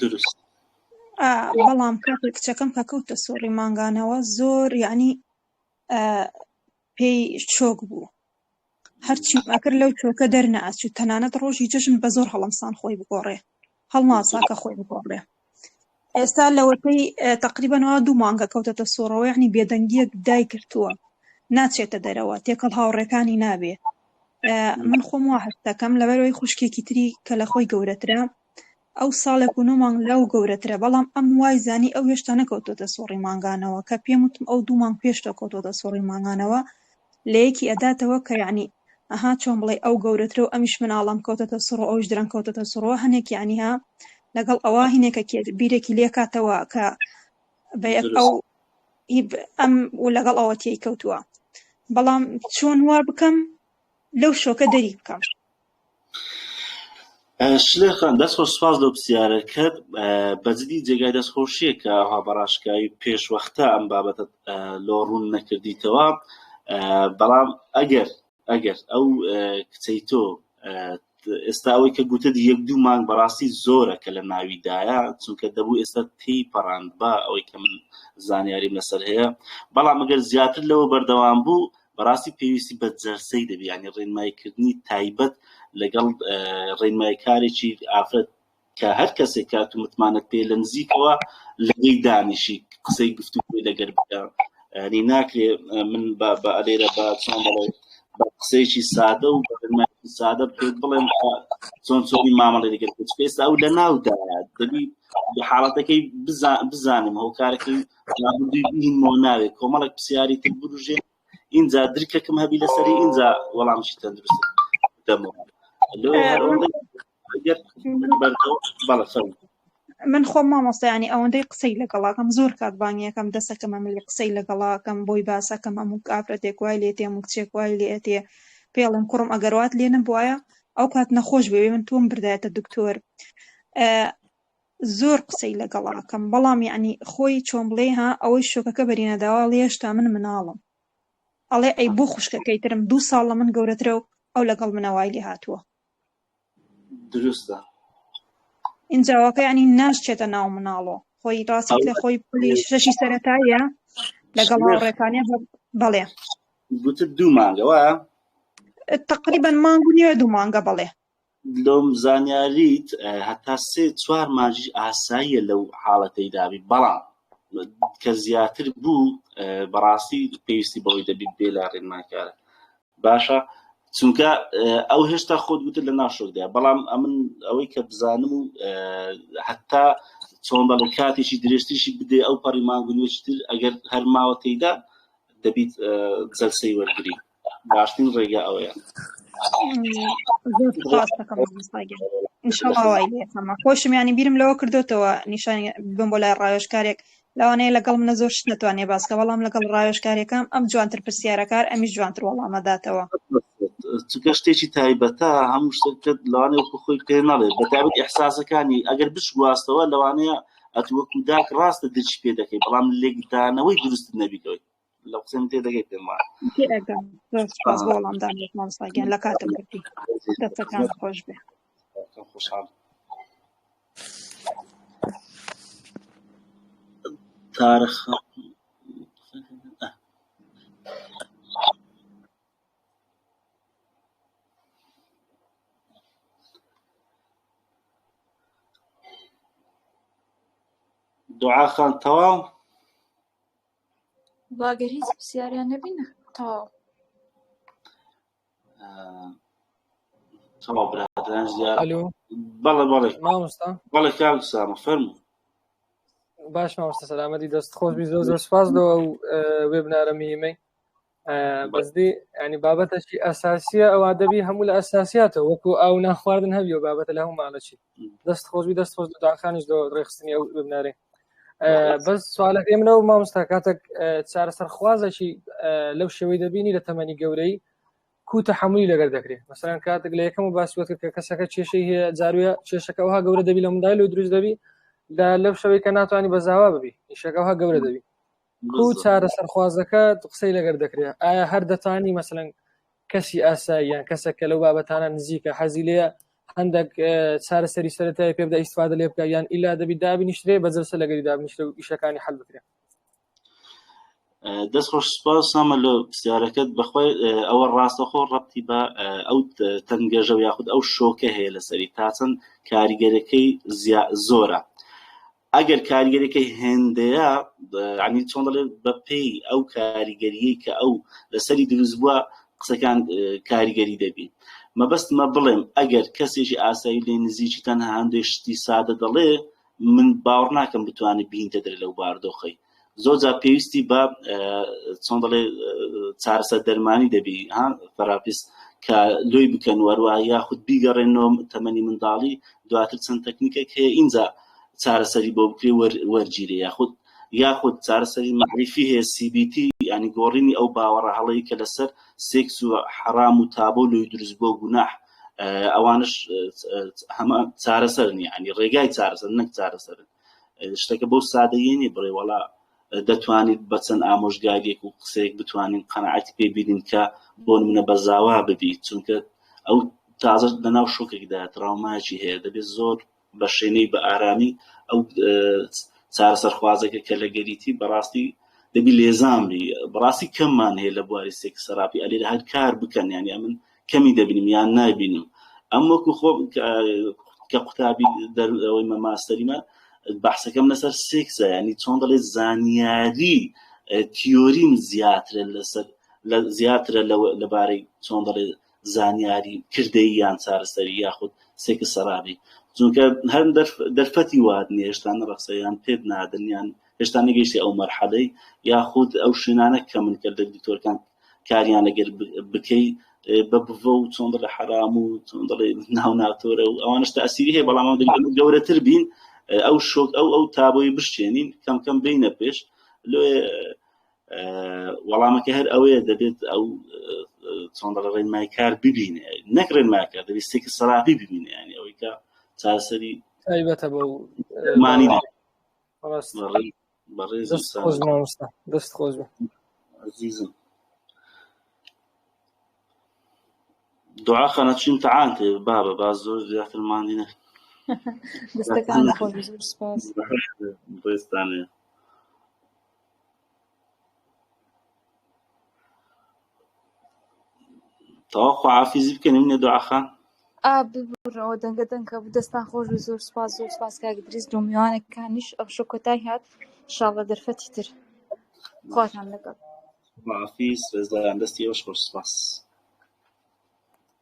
دروست. بەڵام کاتێک کچەکەم کە کەوتە سوڕی مانگانەوە زۆر یعنی پێی شۆک بوو. هەرچیم ئەکرد لەو چۆکە دەرنەئەچوو تەنانەت ڕۆژی جەژن بە زۆر هەڵەمسان خۆی بگۆڕێ هەڵناسا کە خۆی بگۆڕێ ئێستا لەوەتەی تقریبا وا دوو مانگە کەوتەتە سۆڕەوە یعنی بێدەنگیەک دایگرتووە ناچێتە دەرەوە تێکەڵ هاوڕێکانی نابێ من خۆم وا هەست دەکەم لەبەرەوەی خوشکێکی تری کە لە خۆی گەورەترە ئەو ساڵێک و نۆ مانگ لەو گەورەترە بەڵام ئەم وای زانی ئەو هێشتا نەکەوتۆتە سوڕی مانگانەوە کە پێم وتم ئەو دوو مانگ پێش تۆ کەوتۆتە سوڕی مانگانەوە لە یەکی ئەداتەوە کە یعنی ئەها چۆن بڵێ ئەو گەورەترە و ئەمیش مناڵم کەوتەتە سڕ و ئەوش درەنگ کەوتەتە سڕەوە هەنێک یعنی ها لەگەڵ ئەوە هینێکە کێ بیرێکی لێکاتەوە کە بە یەک ئەو ئەم و لەگەڵ ئەوە تێی کەوتووە بەڵام چۆن وا بکەم لەو شۆکە دەری بکەم. شلێر خان دەست خۆش سپاس لەو پرسیارەکەت بەجدی جێگای دەست خۆشیە کە ئەوها بەڕاشکاوی پێش وەختە ئەم بابەتە لۆ ڕوون نەکردیتەوە بەڵام ئەگەر ئەگەر ئەو کچەی تۆ ئێستا ئەوەی کە گوتت یەک دوو مانگ بەڕاستی زۆرە کە لە ناویدایە چونکە دەبوو ئێستا تێی پەڕاندبا ئەوەی کە من زانیاریم لەسەر هەیە بەڵام ئەگەر زیاتر لەوە بەردەوام بوو بەڕاستی پێویستی بە جەلسەی دەبی یعنی ڕێنماییکردنی تایبەت لەگەڵ ڕێنماییکارێکی ئافرەت کە هەر کەسێک کات و متمانەت پێ لە نزیکەوە لەگەی دانیشی قسەی گفتوگۆی لەگەر بکە ینی ناکرێ من بە بە ئەلێرە بە چۆن بڵێ بە قسەیەکی سادە و بە ڕێنماییەکی سادە پێت بڵێم چۆن چۆنی مامەڵەی لەگەر بکە چونکە ئێستا ئەو لە ناودایە دەبی حاڵەتەکەی بزانم هۆکارەکەی ڕابردووی بهینمەوە ناوێ کۆمەڵێک پرسیاری تر بروژێ ئینجا درکەکم هەبی لەسەری ئینجا وەڵامشی تەندروست بدەمەوە لۆ هەر ئەوەندە ئەگەر بەردەوام بەڵێ فەرموو. من خۆم مامۆستایانی ئەوەندەی قسەی لەگەڵاکەم زۆر کات بانگیەکەم دەسەکەمە ملی قسەی لەگەڵاکەم بۆی باسەکەم هەموو ئافرەتێک وای لێتێ هەموو کچێک وای لێتێ پێڵم کوڕم ئەگەر وات لێ نەبوایە ئەو کات نەخۆش بێ من تۆم بردایەتە دکتۆر زۆر قسەی لەگەڵاکەم بەڵام یعنی خۆی چۆن بڵێ ها ئەوەی شۆکەکە بەرینەداوا ئەڵێ هێشتا من مناڵم ئەڵێ ئەی بۆ خوشکەکەی ترم دوو ساڵ لە من گەورەترە و ئەو لەگەڵ منە وای لێ هاتووە. دروستە. ئینجا وەکە یعنی ناشچێتە ناو مناڵۆ خۆی ڕاستی لە خۆی پلی شەشی سەرەتاییە لەگەڵ هاوڕێکانیە بەڵێ گوتت دوو مانگە وایە؟ تقریبا مانگ و نیوە دوو مانگە بەڵێ. لۆم زانیاریت هەتا سێ چوار مانگیش ئاساییە لەو حاڵەتەی دابی بەڵام کە زیاتر بوو بەڕاستی پێویستی بەوەی دەبی بێ لا ڕێنمایکارە باشە چونکە ئەو هێشتا خۆت گوتت لە ناشۆکدا بەڵام ئەمن ئەوەی کە بزانم و هەتا چۆن بەڵێ کاتێکی درێژتریشی بدێ ئەو پەڕی مانگ و نوێشتر ئەگەر هەر ماوە تێیدا دەبیت جەلسەی وەرگری باشترین ڕێگا ئەوەیە زۆر سپاس دەکەم مامۆستا گیان ئینشەڵا وای لێ ئەکەم خۆشم یانی بیرم لەوە کردۆتەوە نیشانی بم بۆ لای ڕاوێژکارێک لەوانەیە لەگەڵ منە زۆر شت نەتوانێ باسکە بەڵام لەگەڵ ڕاوێژکارەکەم ئەم جوانتر پرسیارەکار ئەمیش جوانتر وەڵامەداتەوە چونکە شتێکی تایبەتە هەموو شتێک لەوانەیە وەکو خۆی پێ نەڵێ بەتایبەت ئیحساسەکانی ئەگەر بشگواستەوە لەوانەیە ئەتو وەکو داک ڕاستە درکی پێ دەکەی بەڵام لێکدانەوەی دروست نەبیتەوەی لە قسەم تێدەگەی پێم وایە تێئەگەم زۆر سوپاس بۆ وەڵامدانەوەت مامۆستا گیان لە کاتم گرتی دەستەکان خۆش بێ خۆشحاڵ تارخ دوعا خان تەواو واگەر هیچ پرسیاریان نەبینە تەواو تەواو برادران زیاد ئەلو بەڵێ بەڵێ مامۆستا بەڵێ کاک سامە فەرموو. باش مامۆستا سەلامەتی دەست خۆش بی زۆر زۆر سپاس لەوە و وێبنارە مهمەی بەزدی ینی بابەتەکی ئەساسیە ئەوە دەبی هەموو لە ئەساسیاتەوە وەکو ئاو ناخواردن هەبی و بابەتە لە هەموو ماڵەچی دەست خۆشبی دەست خۆش داخانیش لۆ ڕێخستنی ئەو وێبنارێ بەس سوالەکەی منەوە مامۆستا کاتێک چارەسەرخوازێکی لەو شێوەی دەبینی لە تەمەنی گەورەی کو تەحملی لەگەر دەکرێت مەسەرەن کاتێک لە یەکەم و باسی وت کە کەسەکە کێشەی هەیە جارویە کێشەکە ئەوها گەورە دەبی لە منداڵی و دروست دەبی لە لەو شەوەی کە ناتوانانی بە زاوا ببی ئیشەکە ئەوها گەورە دەبی کو چارەسەرخوازەکە قسەی لەگەر دەکرێت ئایا هەر دەتانی مەسەلەن کەسی ئاسایی یان کەسێک کە لەو بابەتانە نزیکە حەزی لێیە هەندێک چارەسەری سەرەتای پێ بدە ئیسفادە لێ بکە یان ئیلا دەبی دابنیشترێ بە جەلسە لەگەری دابنیشترێ و ئیشەکانی حل بکرێ دەست خۆش سپاس سامە لە پرسیارەکەت بەخۆی ئەوە ڕاستەخۆ ڕەتی بە ئەو تەنگەژە و یاخود ئەو شۆکە هەیە لەسەری تا چەند کاریگەرەکەی زۆرە ئەگەر کاریگەریەکەی هێندەیە ینی چۆن دەڵێ بەپێی ئەو کاریگەریەی کە ئەو لەسەری دروست بووە قسەکان کاریگەری دەبی مەبەستمە بڵێم ئەگەر کەسێکی ئاسایی لێ نزیکی تەنها هەندێک شتی سادە دەڵێ من باوەڕ ناکەم بتوانێت بینتە دەرێ لەو باردۆخەی زۆر جار پێویستی بە چۆن دەڵێ چارەسەر دەرمانی دەبی ها therapist کە لۆی بکەن وەروە یاخود بیگەڕێنەوە تەمەنی منداڵی دواتر چەند تەکنیکێک هەیە ئینجا چارەسەری بۆ بکرێ وەرگیرێ یاخود یاخود چارەسەری مەعریفی هەیە CBT ینی گۆڕینی ئەو باوەڕە هەڵەی کە لەسەر سێکس و حەرام و تابۆ لۆی دروست بۆ گوناح ئەوانش هەمە چارەسەر نیە ینی ڕێگای چارەسەر نەک چارەسەرن شتەکە بەو سادەیە نیە بڵێ وەڵا دەتوانیت بە چەند ئامۆژگاریەک و قسەیەک بتوانین قەناعەتی پێ بینین کە بۆ نمونە بە زاوا ببی چونکە ئەو تازە لەناو شۆکێکدا تراوماکی هەیە دەبێت زۆر بە شێنەی بە ئارامی ئەو چارەسەرخوازەکە کە لەگەریتی بەڕاستی دەبی لێزان بی بەڕاستی کەممان هەیە لە بواری sex therapy ئەلێرە هەر کار بکەن یانی ئەمن کەمی دەبینم یان نایبینم ئەم وەکو خۆ کە قوتابی دەرەوەی مە ماستەریمە بەحسەکەم لەسەر سێکسە ینی چۆن دەڵێ زانیاری تیۆریم زیاترە لەسەر زیاترە لەبارەی چۆن دەڵێ زانیاری کردەیی یان چارەسەری یاخود sex therapy چونکە هەر دەرفەتی وات نیە هێشتا نەڕەخسە یان پێت نادن یان هێشتا نەگەیشتی ئەو مەرحەلەی یاخود ئەو شوێنانە کە من کە دکتۆرەکان کاریان لەگەر بکەی بە بڤە و چۆن دەڵێ حرام و چۆن دەڵێ ناو ناتۆرە و ئەوانش تاسیری هەیە بەڵام گەورەتر بین ئەو شۆک ئەو ئەو تابۆی بشتێنین کەم کەم بینە پێش لۆ وەڵامەکە هەر ئەوەیە دەبێت ئەو چۆن دەڵێ ڕێنمایکار ببینێ نەک ڕێنمایکار دەبێت sex therapy ببینێ ینی ئەوەی کە چارەسەری تایبەتە بە مانی بەڕێز دەست خۆش عزیزم دوعا خانە چین تەعان تێ بابە با زۆر زیاتر ماندی نە دەستەکان خۆش زۆر سپاس ڕێزتانێ تەواو خواحافیزی بکەین منە دوعا خان ئا ببورەوە دەنگە دەنگە بوو دەستان خۆش بێ زۆر سپاس زۆر سپاس کاک ئیدریس لۆ میوانەکانیش ئەمشەو کۆتایی هات ئینشاڵڵا دەرفەتی تر خواتان لەگەڵ خواحافیز ڕێزداران دەستی ئێوەش خۆش سپاس.